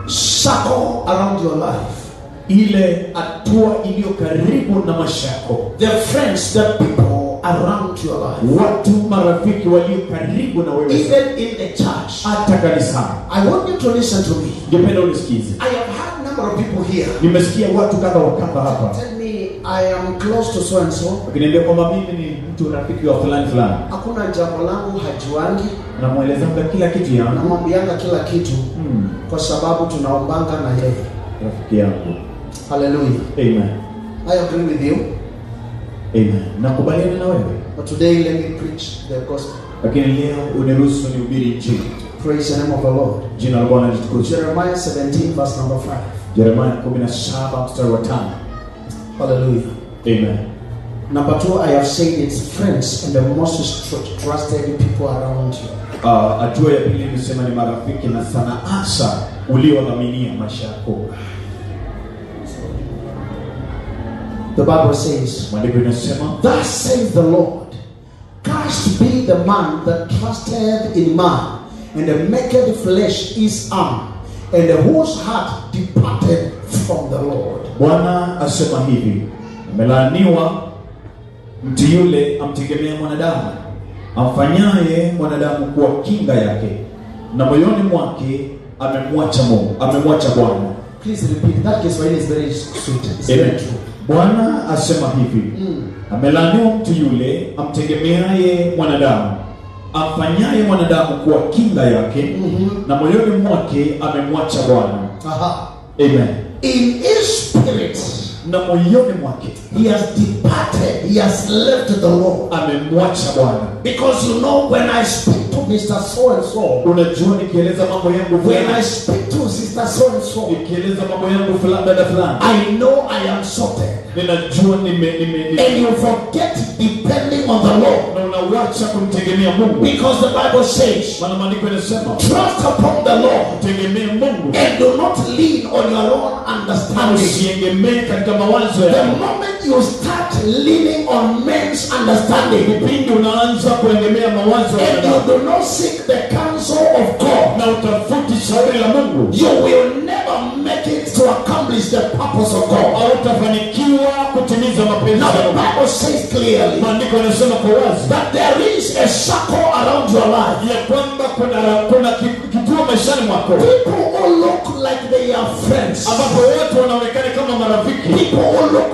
circle around your life, ile hatua iliyo karibu na maisha yako, the friends, the people around your life, watu marafiki walio karibu na wewe, even in the church, hata kanisani. I want you to listen to me. Ningependa unisikize. I have had number of people here. Nimesikia watu kadha wa kadha hapa. Tell me I am close to so and so. Wakiniambia kwamba mimi ni mtu rafiki wa fulani fulani. Hakuna jambo langu hajuangi. Namuelezanga kila kitu yangu. Namwambianga kila kitu. Kwa sababu tunaombanga na yeye. Rafiki yangu. Hallelujah. Amen. I agree with you. Amen. Nakubaliana na wewe. But today let me preach the gospel. Lakini leo uniruhusu nihubiri injili. Praise the name of the Lord. Jina la Bwana litukuzwe. Jeremiah 17 verse number 5. Jeremiah 17 mstari wa 5. Hallelujah. Amen. Number 2, I have said it's friends and the most trusted people around you. Hatua ya pili nimesema ni marafiki na sana hasa uliodhaminia maisha yako. The Bible says, Maandiko inasema, thus says the Lord, cursed be the man that trusteth in man, and maketh flesh his arm, and whose heart departed from the Lord. Bwana asema hivi, amelaaniwa mtu yule amtegemea mwanadamu, amfanyaye mwanadamu kuwa kinga yake, na moyoni mwake amemwacha Mungu, amemwacha Bwana. Please repeat that. Kiswahili is very sweet. It's very true. Bwana asema hivi, amelaaniwa mtu yule amtegemeaye mwanadamu, amfanyaye mwanadamu kuwa kinga yake, na moyoni mwake amemwacha Bwana. Aha. Amen. In his spirit, na moyoni mwake, he has departed, he has left the Lord. Amemwacha Bwana. Because you know, when I speak to Mr. So and so, unajua nikieleza mambo yangu, when I speak to Sister So and so, nikieleza mambo yangu fulani, dada fulani, I know I am sorted. Ninajua nime And you forget depending on the Lord. Na Unawacha kumtegemea Mungu. Because the Bible says, Maana maandiko yanasema, trust upon the Lord tegemee Mungu and do not lean on your own understanding. Usiegemee katika mawazo The yako. moment you start leaning on men's understanding Kipindi unaanza kuegemea mawazo ya and you wanadamu do not seek the counsel of God, na utafuti shauri la Mungu, you will never make it to accomplish the purpose of God. hautafanikiwa kutimiza mapenzi Now ya the Mungu. Bible says clearly Maandiko yanasema kwa wazi that there is a circle around your life. ya kwamba kuna kituo maishani mwako People who look like they are friends, ambapo watu wanaonekana kama marafiki, people who look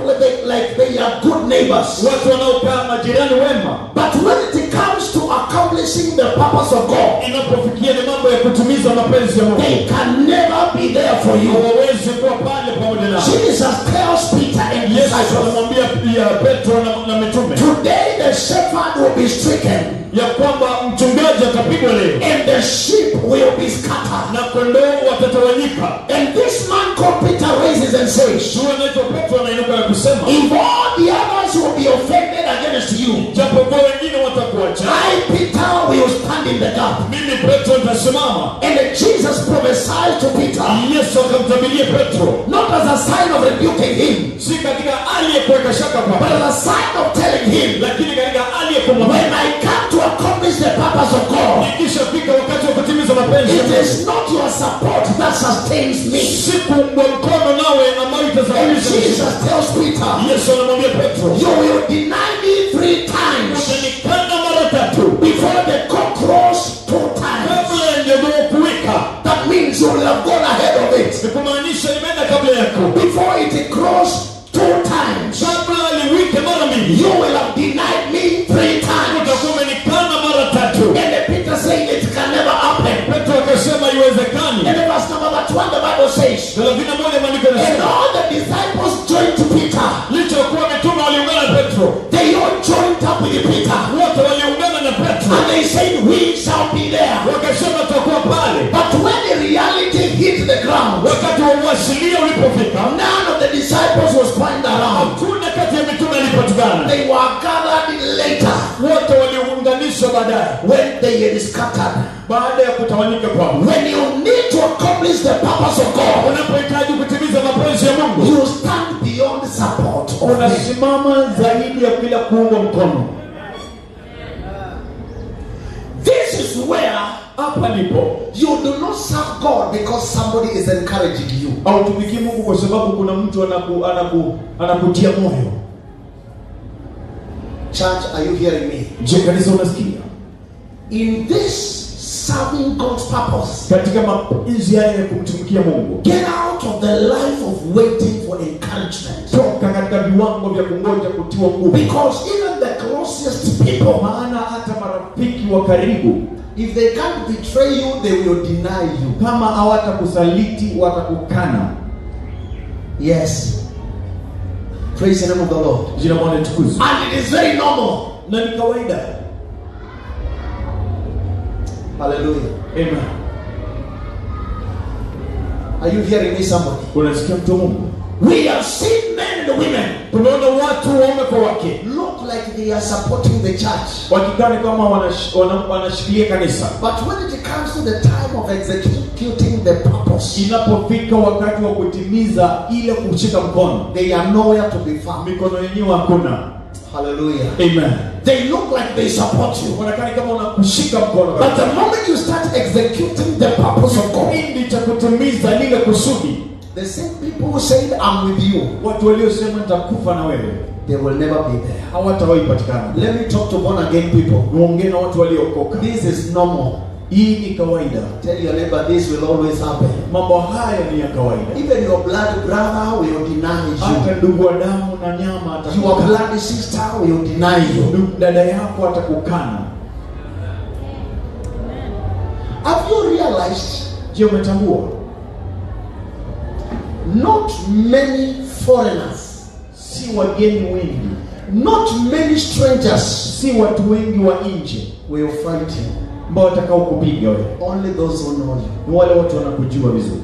like they are good neighbors. watu wanaokaa majirani wema. But when it comes to accomplishing the purpose of God, Inapofikia ni mambo ya kutimiza mapenzi ya Mungu, they can never be there for you. hawawezi kuwa pale pamoja nao. Jesus tells Peter and Yesu disciples, anamwambia pia Petro na mitume today the shepherd will be stricken ya kwamba mchungaji atapigwa leo and the sheep will be scattered. na kondoo watatawanyika. And this man called Peter raises and says, Huyu anaitwa Petro anainuka na kusema, if all the others will be offended against you, japokuwa wengine watakuacha, I, Peter, will stand in the gap. mimi Petro nitasimama. And Jesus prophesied to Peter, Yesu akamtabiria Petro, not as a sign of rebuking him, si katika hali ya kuweka shaka but kwake, as a sign of telling him, lakini katika hali ya kumwambia, when I come to accomplish the purpose of God, ikishafika wakati wa kutimiza mapenzi ya it Mungu, is not your support that sustains me. si kuungwa mkono nawe ambayo And itasababisha. Jesus tells Peter, Yesu anamwambia Petro, you will deny me 3 times utanikana mara tatu before the cock crows 2 times. kabla ya jogoo kuwika. That means you will have gone ahead of it. Ni kumaanisha nimeenda kabla yako, Before it crows 2 times, kabla liwike mara mbili, you will have denied me 3 times. utakuwa umenikana mara tatu. And Peter said it can never happen. Petro akasema haiwezekani. And in verse number 1, the Bible says, 31 maandiko and yanasema all the disciples joined to Peter. licha ya kuwa mitume waliungana na Petro, They all joined up with Peter. wote waliungana na Petro, And they said, we shall be there. wakasema tutakuwa pale. But when the reality hit the ground, Wakati wa uasilia ulipofika, none of the disciples was found around. hakuna kati ya mitume alipatikana. They were gathered later Wote waliunganishwa baadaye, when they had scattered. baada ya kutawanyika kwao. When you need to accomplish the purpose of God, Unapohitaji kutimiza mapenzi ya Mungu, you stand beyond support of men. unasimama zaidi ya bila kuungwa mkono. This is where Hapa ndipo you do not serve God because somebody is encouraging you. hautumikii Mungu kwa sababu kuna mtu anakutia moyo. Church, are you hearing me? Je, kanisa unasikia? In this serving God's purpose, Katika mapenzi haya ya kumtumikia Mungu, get out of the life of waiting for encouragement. toka katika viwango vya kungoja kutiwa nguvu, Because even the closest people, maana hata marafiki wa karibu if they can't betray you, they will deny you. kama hawatakusaliti watakukana. Yes. Praise the name of the Lord. Jina Bwana litukuzwe. And it is very normal. Na ni kawaida. Hallelujah. Amen. Are you hearing me, somebody? Unasikia mtu wa Mungu? We have seen men and women Tumeona watu waume kwa wake look like they are supporting the church. wakikana kama wanashikilia kanisa. But when it comes to the time of executing the purpose, Inapofika wakati wa kutimiza ile kushika mkono, they are nowhere to be found. mikono yenyewe hakuna. Hallelujah. Amen. They look like they support you. Wanakaa kama wanakushika mkono. But the moment you start executing the purpose of God, Kipindi cha kutimiza lile kusudi, the same people who said, I'm with you, watu waliosema nitakufa na wewe they will never be there. hawatawahi patikana. Let me talk to born again people. Niongee na watu waliookoka. This is normal. Hii ni kawaida. Tell your neighbor this will always happen. Mambo haya ni ya kawaida. Even your blood brother will deny you. Hata ndugu wa damu na nyama Your atakukana. blood sister will deny you. Ndugu dada yako atakukana. Have you realized Je, umetambua not many foreigners, si wageni wengi, not many strangers si watu wengi wa nje will fight you? ambao watakao kupiga wewe. Only those who know you. Ni wale watu wanakujua vizuri.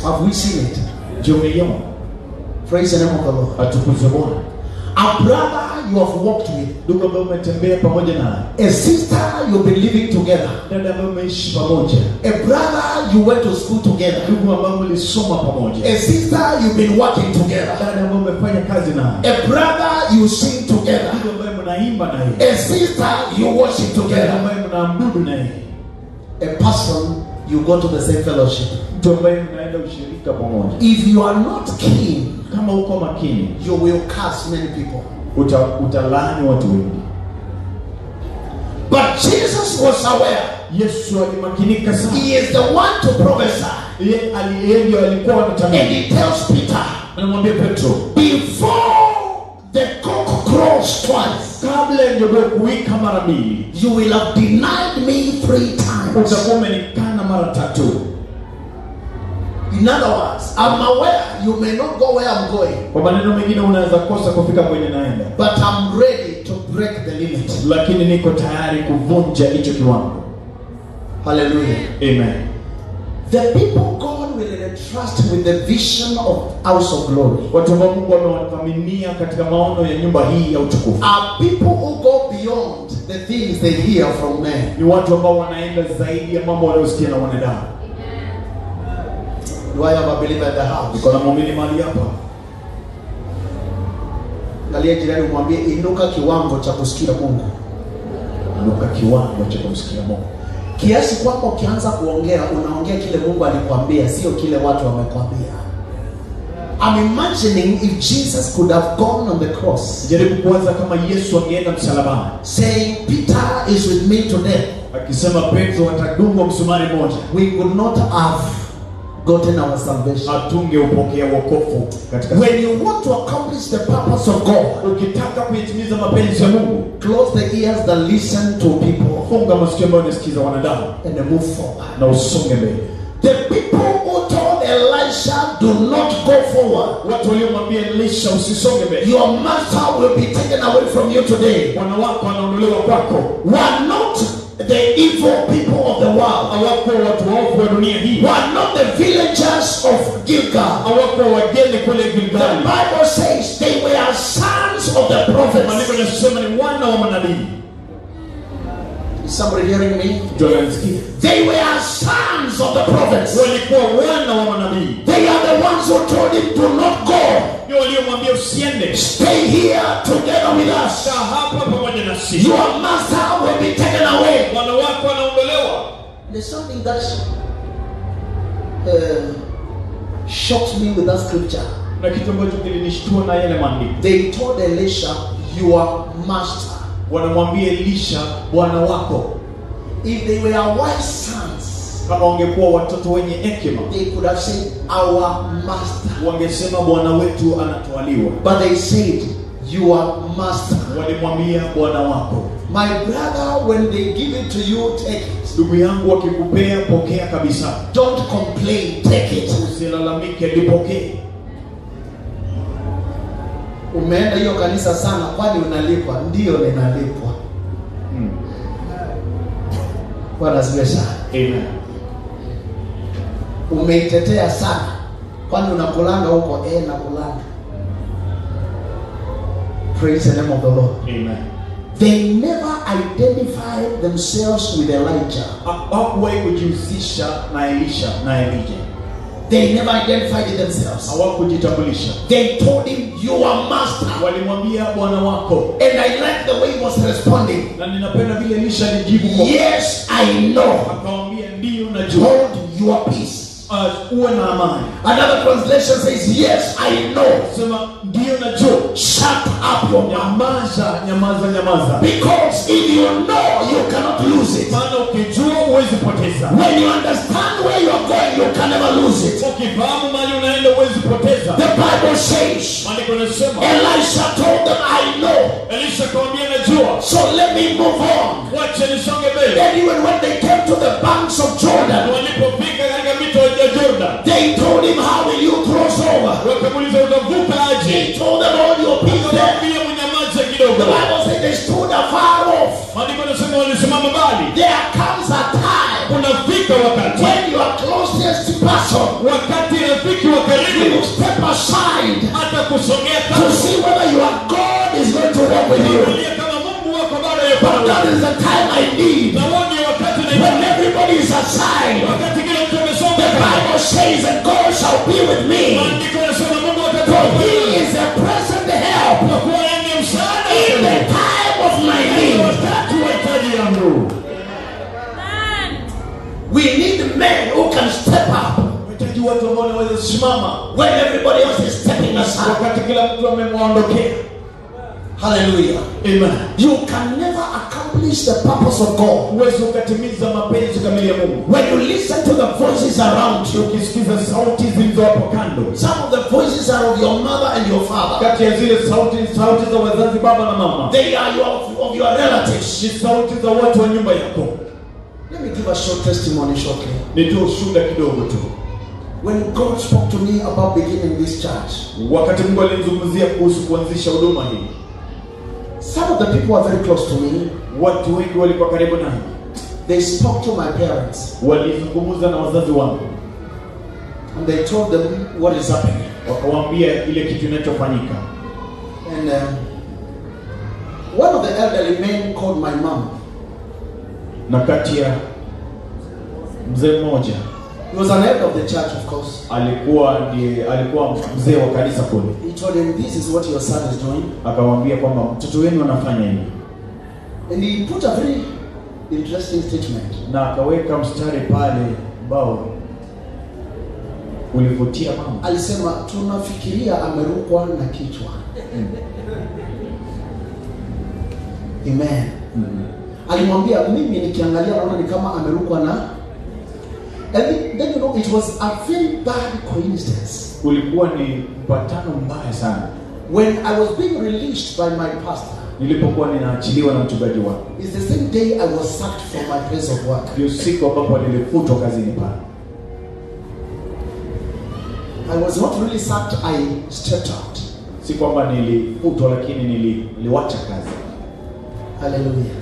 Have we seen it? Je, umeiona? Praise the name of the Lord. Atukuzwe Bwana. A brother you have walked with, Ndugu ambaye umetembea pamoja naye, a sister you've been living together, dada ambaye umeishi pamoja, a brother you went to school together, ndugu ambaye mlisoma pamoja, a sister you've been working together, dada ambaye umefanya kazi naye, a brother you sing together, ndugu ambaye mnaimba naye, a sister you worship dada together, ambaye mnaabudu naye, a person you go to the same fellowship. mtu ambaye mnaenda ushirika pamoja. If you are not keen, Kama uko makini, you will curse many people. utalaani watu wengi. But Jesus was aware. Yesu alimakinika sana. He is the one to prophesy. Yeye ndiye alikuwa And anatabiri. he tells Peter, Anamwambia Petro, before the cock crows twice, kabla ya jogoo kuwika mara mbili, you will have denied me 3 times. utakuwa umenikana mara tatu. In other words, I'm aware you may not go where I'm going, Kwa maneno mengine, unaweza kosa kufika kwenye naenda, but I'm ready to break the limit. lakini niko tayari kuvunja hicho kiwango. Hallelujah. Amen. The people God will entrust with the vision of house of glory Watu ambao Mungu amewathaminiia katika maono ya nyumba hii ya utukufu are people who go beyond the things they hear from men. ni watu ambao wanaenda zaidi ya mambo wanayosikia na wanadamu. Do I have a believer in the house? Niko na muumini mahali hapa. Angalia jirani umwambie inuka kiwango cha kusikia Mungu. Inuka kiwango cha kumsikia Mungu. Kiasi kwamba ukianza kuongea unaongea kile Mungu alikwambia, sio kile watu wamekwambia. I'm imagining if Jesus could have gone on the cross, Jaribu kuwaza kama Yesu angeenda msalabani saying Peter is with me today, akisema Petro atadungwa msumari moja, we could not have gotten our salvation. hatungeupokea wokovu katika. When you want to accomplish the purpose of God, Ukitaka kuitimiza mapenzi ya Mungu, close the ears that listen to people funga masikio ambayo yanasikiza wanadamu and move forward. na usonge mbele. The people who told Elisha, do not go forward, Watu waliomwambia Elisha usisonge mbele, your master will be taken away from you today, bwana wako anaondolewa kwako, were not the evil people of the world, hawakuwa watu waovu wa dunia hii, were not the villagers of Gilgal. hawakuwa wageni kule The Gilgali. Bible says they were sons of the prophets. Maandiko yanasema ni wana wa manabii. Is somebody hearing me? Mtu ananisikia? They were sons of the prophets. Walikuwa wana wa manabii, They are the ones who told him, do not go. ndio waliomwambia usiende, Stay here together with us. kaa hapa pamoja na sisi, Your master will be taken away. bwana wako anaondolewa. There's something that shocked me with that scripture. Na kitu ambacho kilinishtua na yale maandiko, They told Elisha, your master. wanamwambia Elisha, bwana wako. If they were wise sons, Kama wangekuwa watoto wenye hekima, they could have said, our master. wangesema bwana wetu anatwaliwa. But they said, your master. Walimwambia bwana wako. My brother, when they give it to you, take it. Ndugu yangu, wakikupea pokea kabisa, Don't complain, take it. usilalamike, lipokee. Umeenda hiyo kanisa sana, kwani unalipwa? Ndiyo, ninalipwa. Bwana asifiwe sana. Amen. Umeitetea sana, kwani unakulanga huko? Nakulanga. Praise the name of the Lord. Amen. They never identified themselves with Elijah. Hawakuwahi kujihusisha na Elisha na Elijah. They never identified themselves. Hawakujitambulisha. They told him, your master. Walimwambia bwana wako. And I like the way he was responding. Na ninapenda vile Elisha alijibu kwa, Yes, I know. akamwambia ndiyo najua. Hold your peace. Uwe na amani. Another translation says, yes, I know. Sema ndiyo najua. Shut up your mouth. Nyamaza, nyamaza, nyamaza. Because if you know, you cannot lose it. Maana ukijua huwezi poteza. When you understand where you are going, you can never lose it. Ukifahamu mahali unaenda huwezi poteza. The Bible says, Maandiko yanasema Elisha told them, I know. Elisha akamwambia najua, So let me move on. wacha nisonge mbele. And even when they came to the banks of Jordan, Walipofika katika mito ya Jordan, they told him, how will you cross over? wakamuuliza utavuka aje? He told them, hold your peace there. Akamwambia mnyamaze The kidogo. Bible says they stood afar off. Maandiko yanasema walisimama mbali. There comes a time Kunafika wakati, when your closest person wakati rafiki wa karibu will step aside hata kusongea to kando see whether your God is going to walk with you. Angalia kama Mungu wako bado yuko But nawe. that is the time I need. Na huo ndio wakati When na everybody is aside, wakati kila mtu amesonga the kando. Bible says that God shall be with me. Maandiko yanasema Mungu For atakuwa he is a present help kwa kuwa yeye ndiye msaada in the time of my need. wakati wa hitaji yangu. We need men who can step up Tunahitaji watu ambao wanaweza kusimama when everybody else is stepping aside. wakati kila mtu amemwondokea. Hallelujah. Amen. You can never accomplish the purpose of God Huwezi ukatimiza mapenzi kamili ya Mungu when you listen to the voices around you. ukisikiza sauti zilizo hapo kando. Some of the voices are of your mother and your father. Kati ya zile sauti, sauti za wazazi, baba na mama, They are of your relatives. ni sauti za watu wa nyumba yako. Let me give a short testimony shortly. Nitoe ushuhuda kidogo tu. When God spoke to me about beginning this church, Wakati Mungu alinizungumzia kuhusu kuanzisha huduma hii, some of the people are very close to me. watu wengi walikuwa karibu nami, They spoke to my parents walizungumza na wazazi wangu, and they told them what is happening. wakawaambia ile kitu inachofanyika. And one of the elderly men called my mom. Na kati ya mzee mmoja He was an elder of the church, of course. alikuwa mzee wa kanisa kule, He told him, "This is what your son is doing." akamwambia kwamba mtoto wenu anafanya hivi, And he put a very interesting statement. na akaweka mstari pale ambao ulivutia mama. Alisema, tunafikiria amerukwa na kichwa. Amen. Alimwambia, mimi nikiangalia naona ni kama amerukwa na. And then it was a very bad coincidence. Ulikuwa ni mpatano mbaya sana. When I was being released by my pastor, Nilipokuwa ninaachiliwa na mchungaji wangu, it's the same day I was sacked from my place of work. ndio siku ambapo nilifutwa kazini pale. I was not really sacked, I stepped out. Si kwamba nilifutwa, lakini niliwacha kazi. Hallelujah.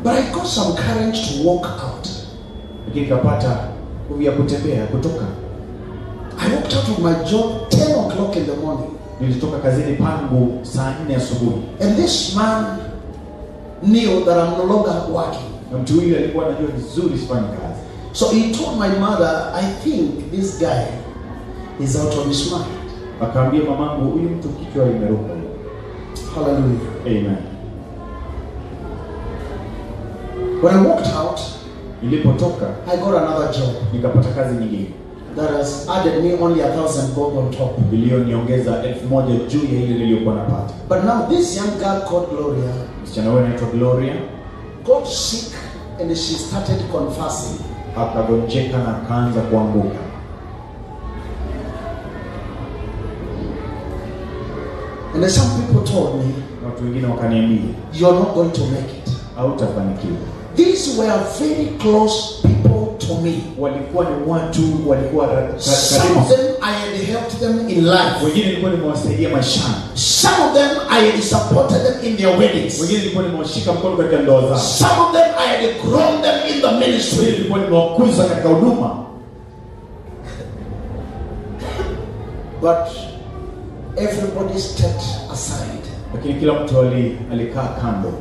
But I got some courage to walk out. Lakini nikapata nguvu ya kutembea kutoka. I walked out of my job 10 o'clock in the morning. Nilitoka kazini pangu saa 4 asubuhi. And this man knew that I'm no longer working. Na mtu huyu alikuwa anajua vizuri sifanyi kazi. So he told my mother, "I think this guy is out of his mind." Akaambia mamangu, huyu mtu kichwa imeruka. Hallelujah. Amen. When I walked out, Nilipotoka I got another job nikapata kazi nyingine that has added me only 1,000 bob on top. iliyoniongeza 1,000 juu ya ile niliyokuwa napata. But now this young girl called Gloria Msichana huyu anaitwa Gloria got sick and she started confessing. Akagonjeka na akaanza kuanguka. And then some people told me, Watu wengine wakaniambia, "You're not going to make it." hautafanikiwa. These were very close people to me. Walikuwa ni watu walikuwa Some karibu. of them I had helped them in life. Wengine nilikuwa nimewasaidia maishani. Some of them I had supported them in their weddings. Wengine nilikuwa nimewashika mkono katika ndoa zao. Some of them I had grown them in the ministry. Wengine nilikuwa nimewakuza katika huduma. But everybody stepped aside. Lakini kila mtu alikaa kando.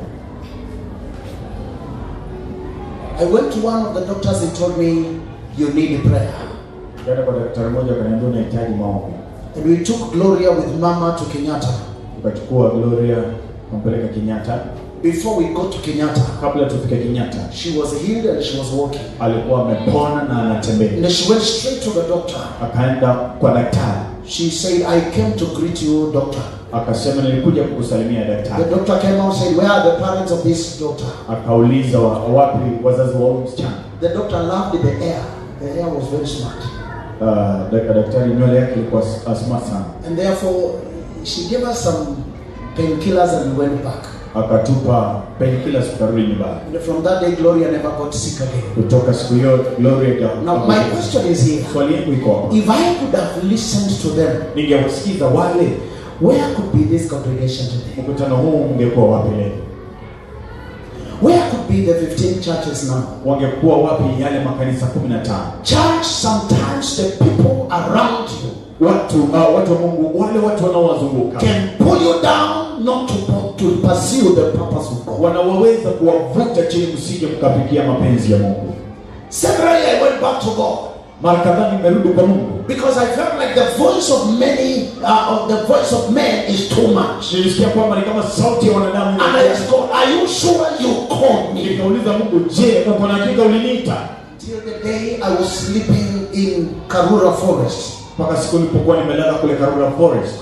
I went to one of the doctors and told me, "You need a prayer." Nikaenda kwa daktari mmoja akaniambia unahitaji maombi. And we took Gloria with Mama to Kenyatta. Tukachukua Gloria kumpeleka Kenyatta. Before we got to Kenyatta, kabla tufike Kenyatta, she was healed and she was walking. Alikuwa amepona na anatembea. And she went straight to the doctor. Akaenda kwa daktari. She said, "I came to greet you, doctor." Akasema nilikuja kukusalimia daktari. The doctor came out and said, "Where are the parents of this daughter?" Akauliza wapi wazazi wa huyu msichana. The doctor loved the hair. The hair was very smart. Daktari nywele yake ilikuwa smart sana. And therefore she gave us some painkillers and we went back. Akatupa painkillers tukarudi nyumbani. And from that day Gloria never got sick again. Kutoka siku hiyo Gloria Now my question is here. Swali yangu iko hapa. If I could have listened to them, ningewasikiza wale, where could be this congregation today? Mkutano huu ungekuwa wapi leo? Where could be the 15 churches now? Wangekuwa wapi yale makanisa 15? Church, sometimes the people around you. Watu wa Mungu, wale watu wanaowazunguka can pull you down not to pursue the purpose of God. Wanaweza kuwavuta chini msije mkafikia mapenzi ya Mungu. Severally I went back to God. Mara kadhaa nimerudi kwa Mungu. Because I felt like the voice of many, the voice of men is too much. Nilisikia kwamba ni kama sauti ya wanadamu. And I asked God, are you sure you called me? Nikauliza Mungu, je, uko na hakika uliniita? Till the day I was sleeping in Karura Forest. Mpaka siku nilipokuwa nimelala kule Karura Forest.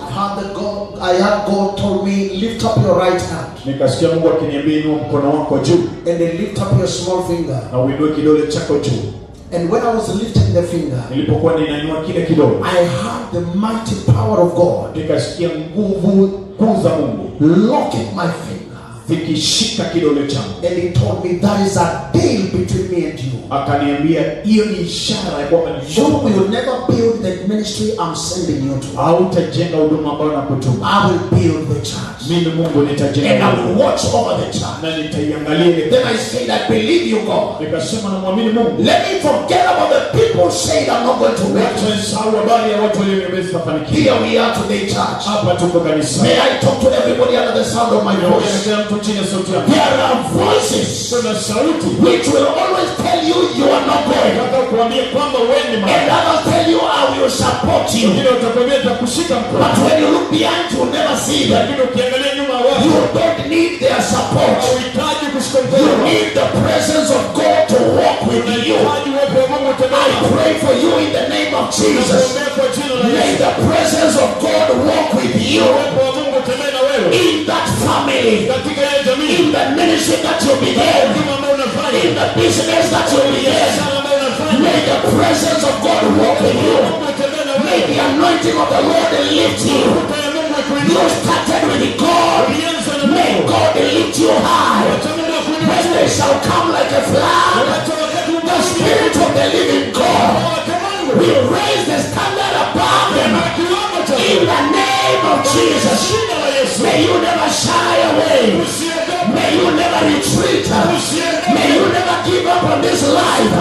I had God told me, lift up your right hand. Nikasikia Mungu akiniambia inua mkono wako juu. And then lift up your small finger. Na uinue kidole chako juu. And when I was lifting the finger, nilipokuwa ninainua kile kidole, I heard the mighty power of God. Nikasikia nguvu kuu za Mungu locking my finger, zikishika kidole changu. And he told me that is a deal between me and you. Akaniambia hiyo ni ishara ya kwamba you will never build the ministry I'm sending you to. Hautajenga huduma ambayo nakutuma. I will build the church. Mimi Mungu nitajenga. And I will watch over the church. Na nitaiangalia ile. Then I said, I believe you, God. Nikasema namwamini Mungu. Let me forget about the people saying I'm not going to make it. Nisahau habari ya watu walioniambia sitafanikiwa. Here we are today, church. Hapa tuko kanisa. May I talk to everybody under the sound of my voice. Kila mtu chini ya sauti yangu. There are voices Kuna sauti which will always tell you you are not going. Nataka kuambia kwamba wewe ni And mahali. others tell you I will support you. Wengine watakwambia nitakushika mkono. But when you look behind, you will never see them. Lakini ukiangalia nyuma wao, You don't need their support. hauhitaji kushika mkono. You need the presence of God to walk with you. Unahitaji uwepo wa Mungu utembee. I pray for you in the name of Jesus. Nakuombea kwa jina la May Yesu. the presence of God walk with you. Uwepo wa Mungu utembee na wewe. In that family. Katika ile jamii. In the ministry that you began. Huduma ambayo unafanya. In the business that you began. Biashara ambayo unafanya. May the presence of God walk with you. Mungu utembee na May wewe. the anointing of the Lord lift you. Mafuta ya Mungu ikuinue. You started with God. Ulianza na May Mungu. God lift you high. Wacha Mungu akuinue. When they shall come like a flood, Wacha wakati the Spirit of the living God wake Mungu. will raise the standard above them. Kiwango cha In the name of Jesus, jina la Yesu. may you never shy away. Usiogope. May you never retreat. Usiogope. May you never give up on this life.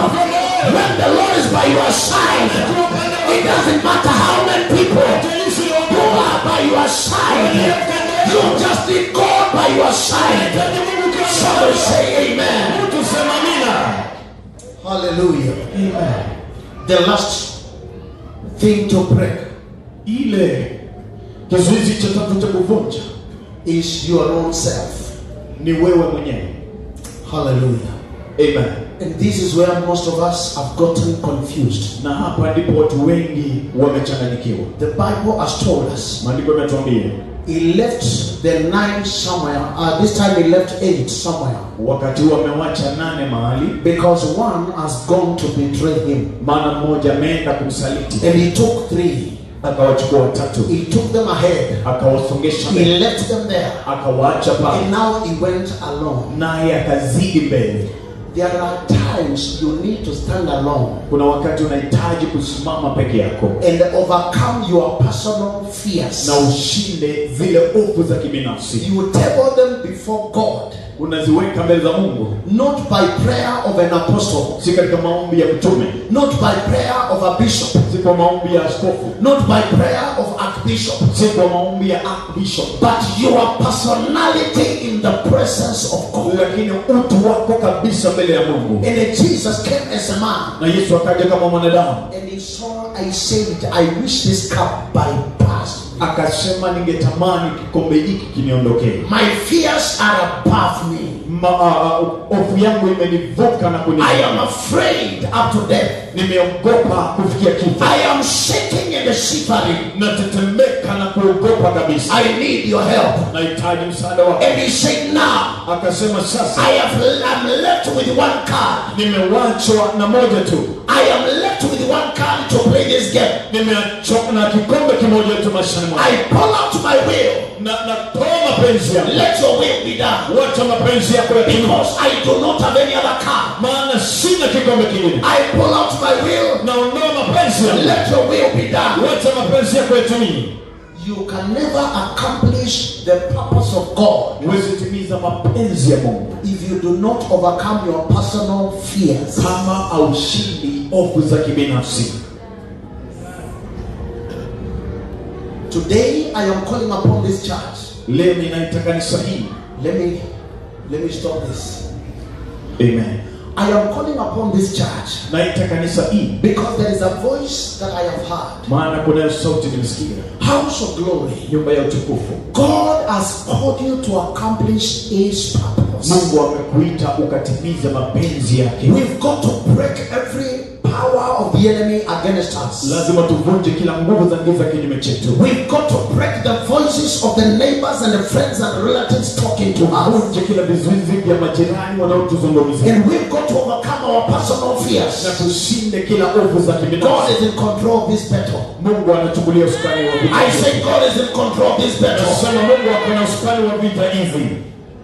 When the Lord is by your side, it doesn't matter how many people who are by your side. You just need God by your side. Somebody say amen. Mtu sema amina. Hallelujah. Amen. The last thing to break Ile kizuizi cha tatu cha kuvunja is your own self. ni wewe mwenyewe. Hallelujah. Amen. And this is where most of us have gotten confused. Na hapa ndipo watu wengi wamechanganyikiwa. The Bible has told us Maandiko yametuambia he left the 9 somewhere. This time he left 8 somewhere. wakati huo amewacha 8 mahali, Because one has gone to betray him. maana mmoja ameenda kumsaliti. And he took 3. Akawachukua watatu. He took them ahead. Akawasongesha He mbele. left them there. Akawaacha pale. And now he went alone. Naye akazidi mbele. There are times you need to stand alone Kuna wakati unahitaji kusimama peke yako and overcome your personal fears. na ushinde zile hofu za kibinafsi. You table them before God, Unaziweka mbele za Mungu, not by prayer of an apostle, si katika maombi ya mtume, not by prayer of a bishop, si kwa maombi ya askofu, not by prayer of archbishop, si kwa maombi ya archbishop, but your personality in the presence of God. lakini utu wako kabisa mbele ya Mungu. And then Jesus came as a man, Na Yesu akaja kama mwanadamu, and he saw, I said, I wish this cup bypassed. akasema ningetamani kikombe hiki kiniondokee. My fears are above me. Hofu yangu imenivuka na kunivuka. I am afraid up to death. Nimeogopa kufikia kifo. I am shaking and shivering. Natetemeka na kuogopa kabisa. I need your help. Nahitaji msaada wako. And he said, now Akasema sasa I'm left with one card. nimewachwa na moja tu. I am left with one card to play this game. Nimeachwa na kikombe kimoja tu maishani mwangu. I pull out my will. Na natoa mapenzi yangu. Let your will be done. Wacha mapenzi yako yatimie. Because I do not have any other card. Maana sina kikombe kingine. I pull out my will. Naondoa mapenzi yangu. Let your will be done. Wacha mapenzi yako yatimie. You can never accomplish the purpose of God Huwezi timiza mapenzi ya Mungu if you do not overcome your personal fears. kama haushindi hofu za kibinafsi. Today I am calling upon this church. Leo ninaita kanisa hii. Let me stop this. Amen. I am calling upon this church. Naita kanisa hii because there is a voice that I have heard. Maana kuna sauti nimesikia. House of Glory. Nyumba ya utukufu. God has called you to accomplish his purpose. Mungu amekuita ukatimize mapenzi yake. We've got to break every power of the enemy against us. Lazima tuvunje kila nguvu za giza kinyume chetu. We've got to break the voices of the neighbors and the friends and relatives talking to us. Tuvunje kila vizuizi vya majirani wanaotuzungumzia. And we've got to overcome our personal fears. Na tushinde kila hofu za kibinafsi. God is in control of this battle. Mungu anachukulia usukani wa vita. I say God is in control of this battle. Nasema Mungu akona usukani wa vita hizi.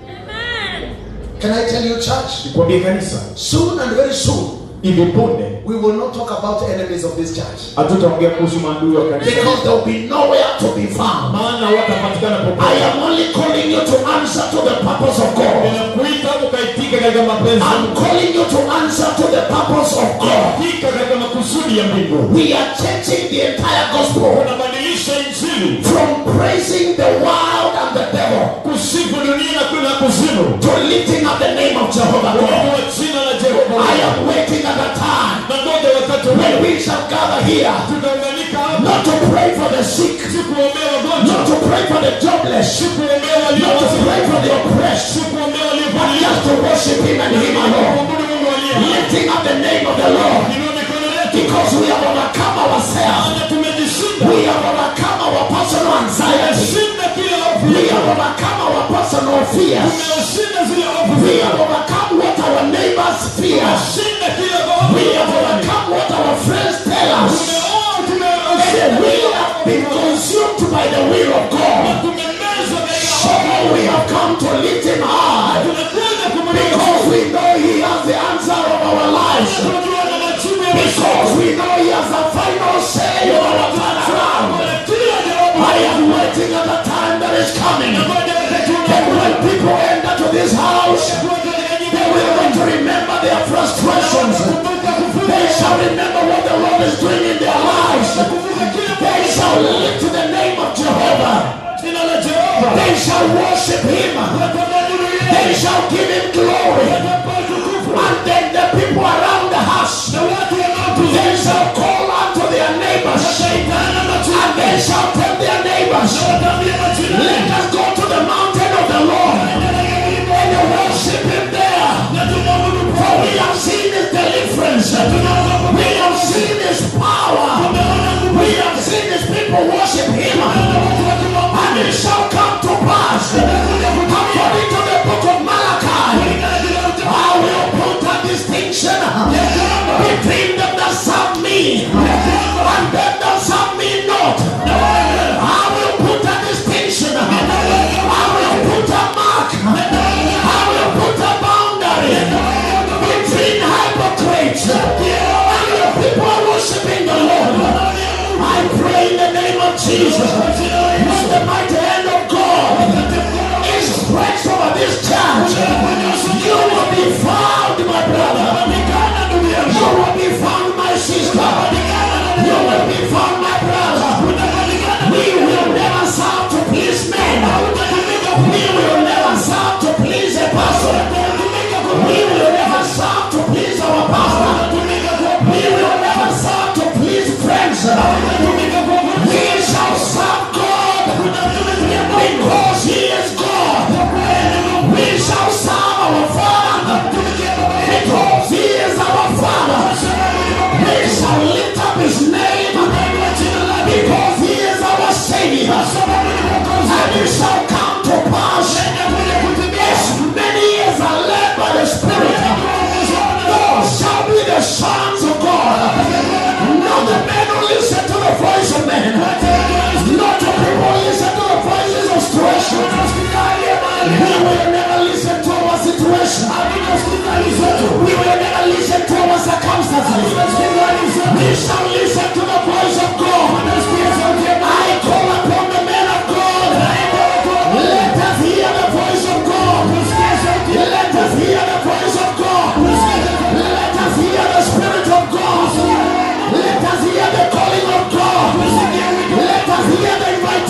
Amen. Can I tell you, church? Nikwambie kanisa. Soon and very soon, hivi punde, we will not talk about enemies of this church. Hatutaongea kuhusu maadui wa kanisa. Because there will be nowhere to be found. Maana watapatikana popote. I am only calling you to answer to the purpose of God. Ninakuita ukaitika katika mapenzi. I'm calling you to answer to the purpose of God. Itika katika makusudi ya mbingu. We are changing the entire gospel. Tunabadilisha injili. From praising the world and the devil. Kusifu dunia na kuna kuzimu. To lifting up the name of Jehovah God. Kwa jina la Jehova. I am waiting at the time Nangoja wakati when we shall gather here, tutaunganika hapa, not to pray for the sick, si kuombea wagonjwa, not to pray for the jobless, si kuombea walio not to pray for the oppressed, si kuombea walio, but just to worship him and him alone, kuabudu Mungu aliye hai. Lifting up the name of the Lord, Inua mikono yetu, because we have overcome ourselves. maana tumejishinda. We have overcome our personal anxiety. Tumeshinda kila hofu. We have overcome our personal fears. Tumeshinda zile hofu. We have overcome what our neighbors fear. Tumeshinda kila hofu. We have overcome what our friends tell us. And we have been consumed by the will of God. So we have come to lift him high, because we know he has the answer of our lives. Because we know he has the final say of our turnaround. I am waiting at the time that is coming. And when people enter to this house, they will want to remember their frustrations. They shall remember what the Lord is doing in their lives. They shall lift to the name of Jehovah. They shall worship him. They shall give him glory. And then the people around the house, they shall call unto their neighbors. And they shall tell their neighbors, let us go to the mountain of the Lord and worship him there. For we have seen his deliverance. We have seen his power. We have seen his people worship him. And it shall come to pass, according to the book of Malachi, I will put a distinction between them that serve me and them that serve me not. I will put a distinction. I will put a mark. I will put a boundary between hypocrites and the people worshiping the Lord. I pray in the name of Jesus, when the mighty hand of God is stretched over this church, you will be found, my brother. You will be found, my sister. You will be found, my brother. We will never serve to please men. We will never serve to please a person. We will never serve to please our pastor. We will never serve to please friends. We shall serve God because he is God. We shall serve our Father because he is our Father. We shall lift up his name because he is our Savior. And it shall come to pass, as many as are led by the Spirit, those shall be the sons of God. Not the men who listen to the voice of men, not the people who listen to the voices of situations. We will never listen to our situation. We will never listen to our circumstances. We shall listen to the voice of God. I call upon the men of God. Let us hear the voice of God. Let us hear the voice of God. Let us hear the Spirit of God. Let us hear the calling of God. Let us hear the invitation.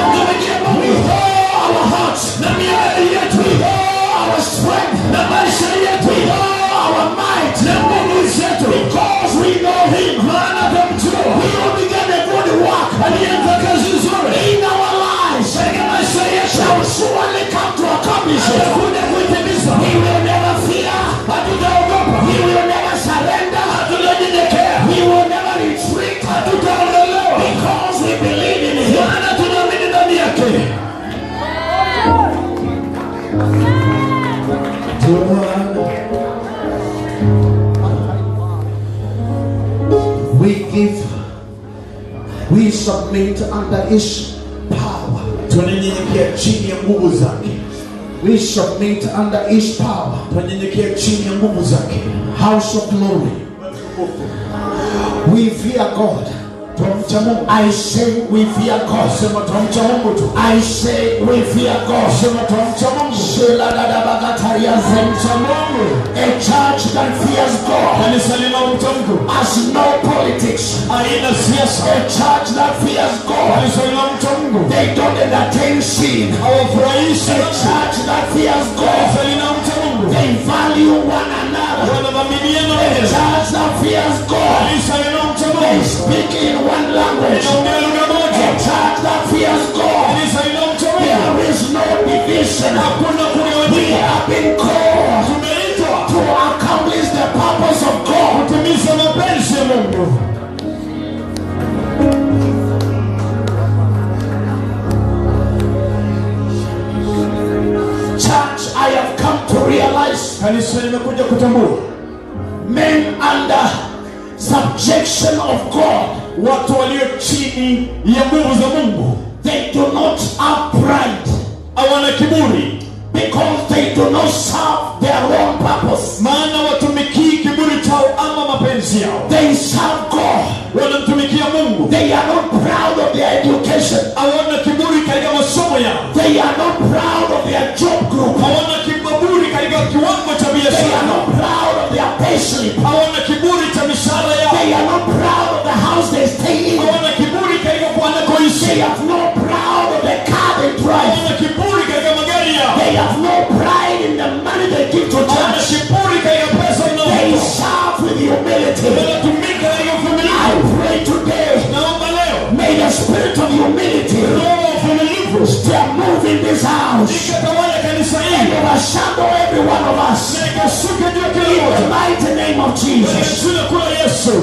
Tunamtumikia Mungu With all our hearts, na mioyo yetu, with all our strength, na maisha yetu, with all our might, na nguvu zetu, because we know Him. Maana twamjua. He who began a good work Alianza kazi nzuri in our lives katika maisha yetu, shall surely come to accomplish it. Atakuja kuitimiza. We will never fear. Hatutaogopa, We will never surrender. hatutanyenyekea, We will never retreat. Hatutaondolewa, Because we believe in Him. Maana tunaamini ndani yake. We give, we submit under His power. Tunanyenyekea chini ya nguvu zake. We submit under His power. Tunanyenyekea chini ya nguvu zake. House of glory. We fear God. Twamcha Mungu. I say we fear God. Sema twamcha Mungu tu. I say we fear God. Sema twamcha Mungu. Twamcha Mungu. A church that fears God Kanisa linalomcha Mungu has no politics. Haina siasa. A church that fears God, Kanisa linalomcha Mungu they don't entertain sin. Hawafurahishi. A church that fears God, Kanisa linalomcha Mungu they value one another. Wanadhaminiana A wenyewe. church that fears God, Kanisa linalomcha they Mungu speak in one language. linaongea lugha A moja. church that fears God, Kanisa linalomcha Mungu there is no division. Hakuna We kugawanyika. have been called Tumeitwa to accomplish the purpose of God. Kutimiza mapenzi ya Mungu. Church, I have come to realize Kanisa limekuja kutambua men under subjection of God, watu walio chini ya nguvu za Mungu they do not have pride hawana kiburi, because they do not serve their own purpose. Maana watumikii kiburi chao ama mapenzi yao. They serve God. Wanamtumikia Mungu. They are not proud of their education. Hawana kiburi katika masomo yao. They are not proud of their job group. Hawana kiburi katika kiwango cha They are biashara. not proud of their payslip. Hawana kiburi cha mishahara yao. They are not proud of the house they stay in. Hawana kiburi katika wanakoishi. They have no proud of the car they drive. Hawana kiburi katika magari yao. They have no pride in the money they give to Hawana church. kiburi katika pesa They wanazotoa. serve with humility. Wanatumika katika I uvumilivu. pray today, Naomba leo may the spirit of humility roho ya uvumilivu still move in this house ikatawala kanisa and hili overshadow every one of us. Na ikashuke juu ya kila In the mmoja mighty name of katika Jesus. jina kuu la Yesu.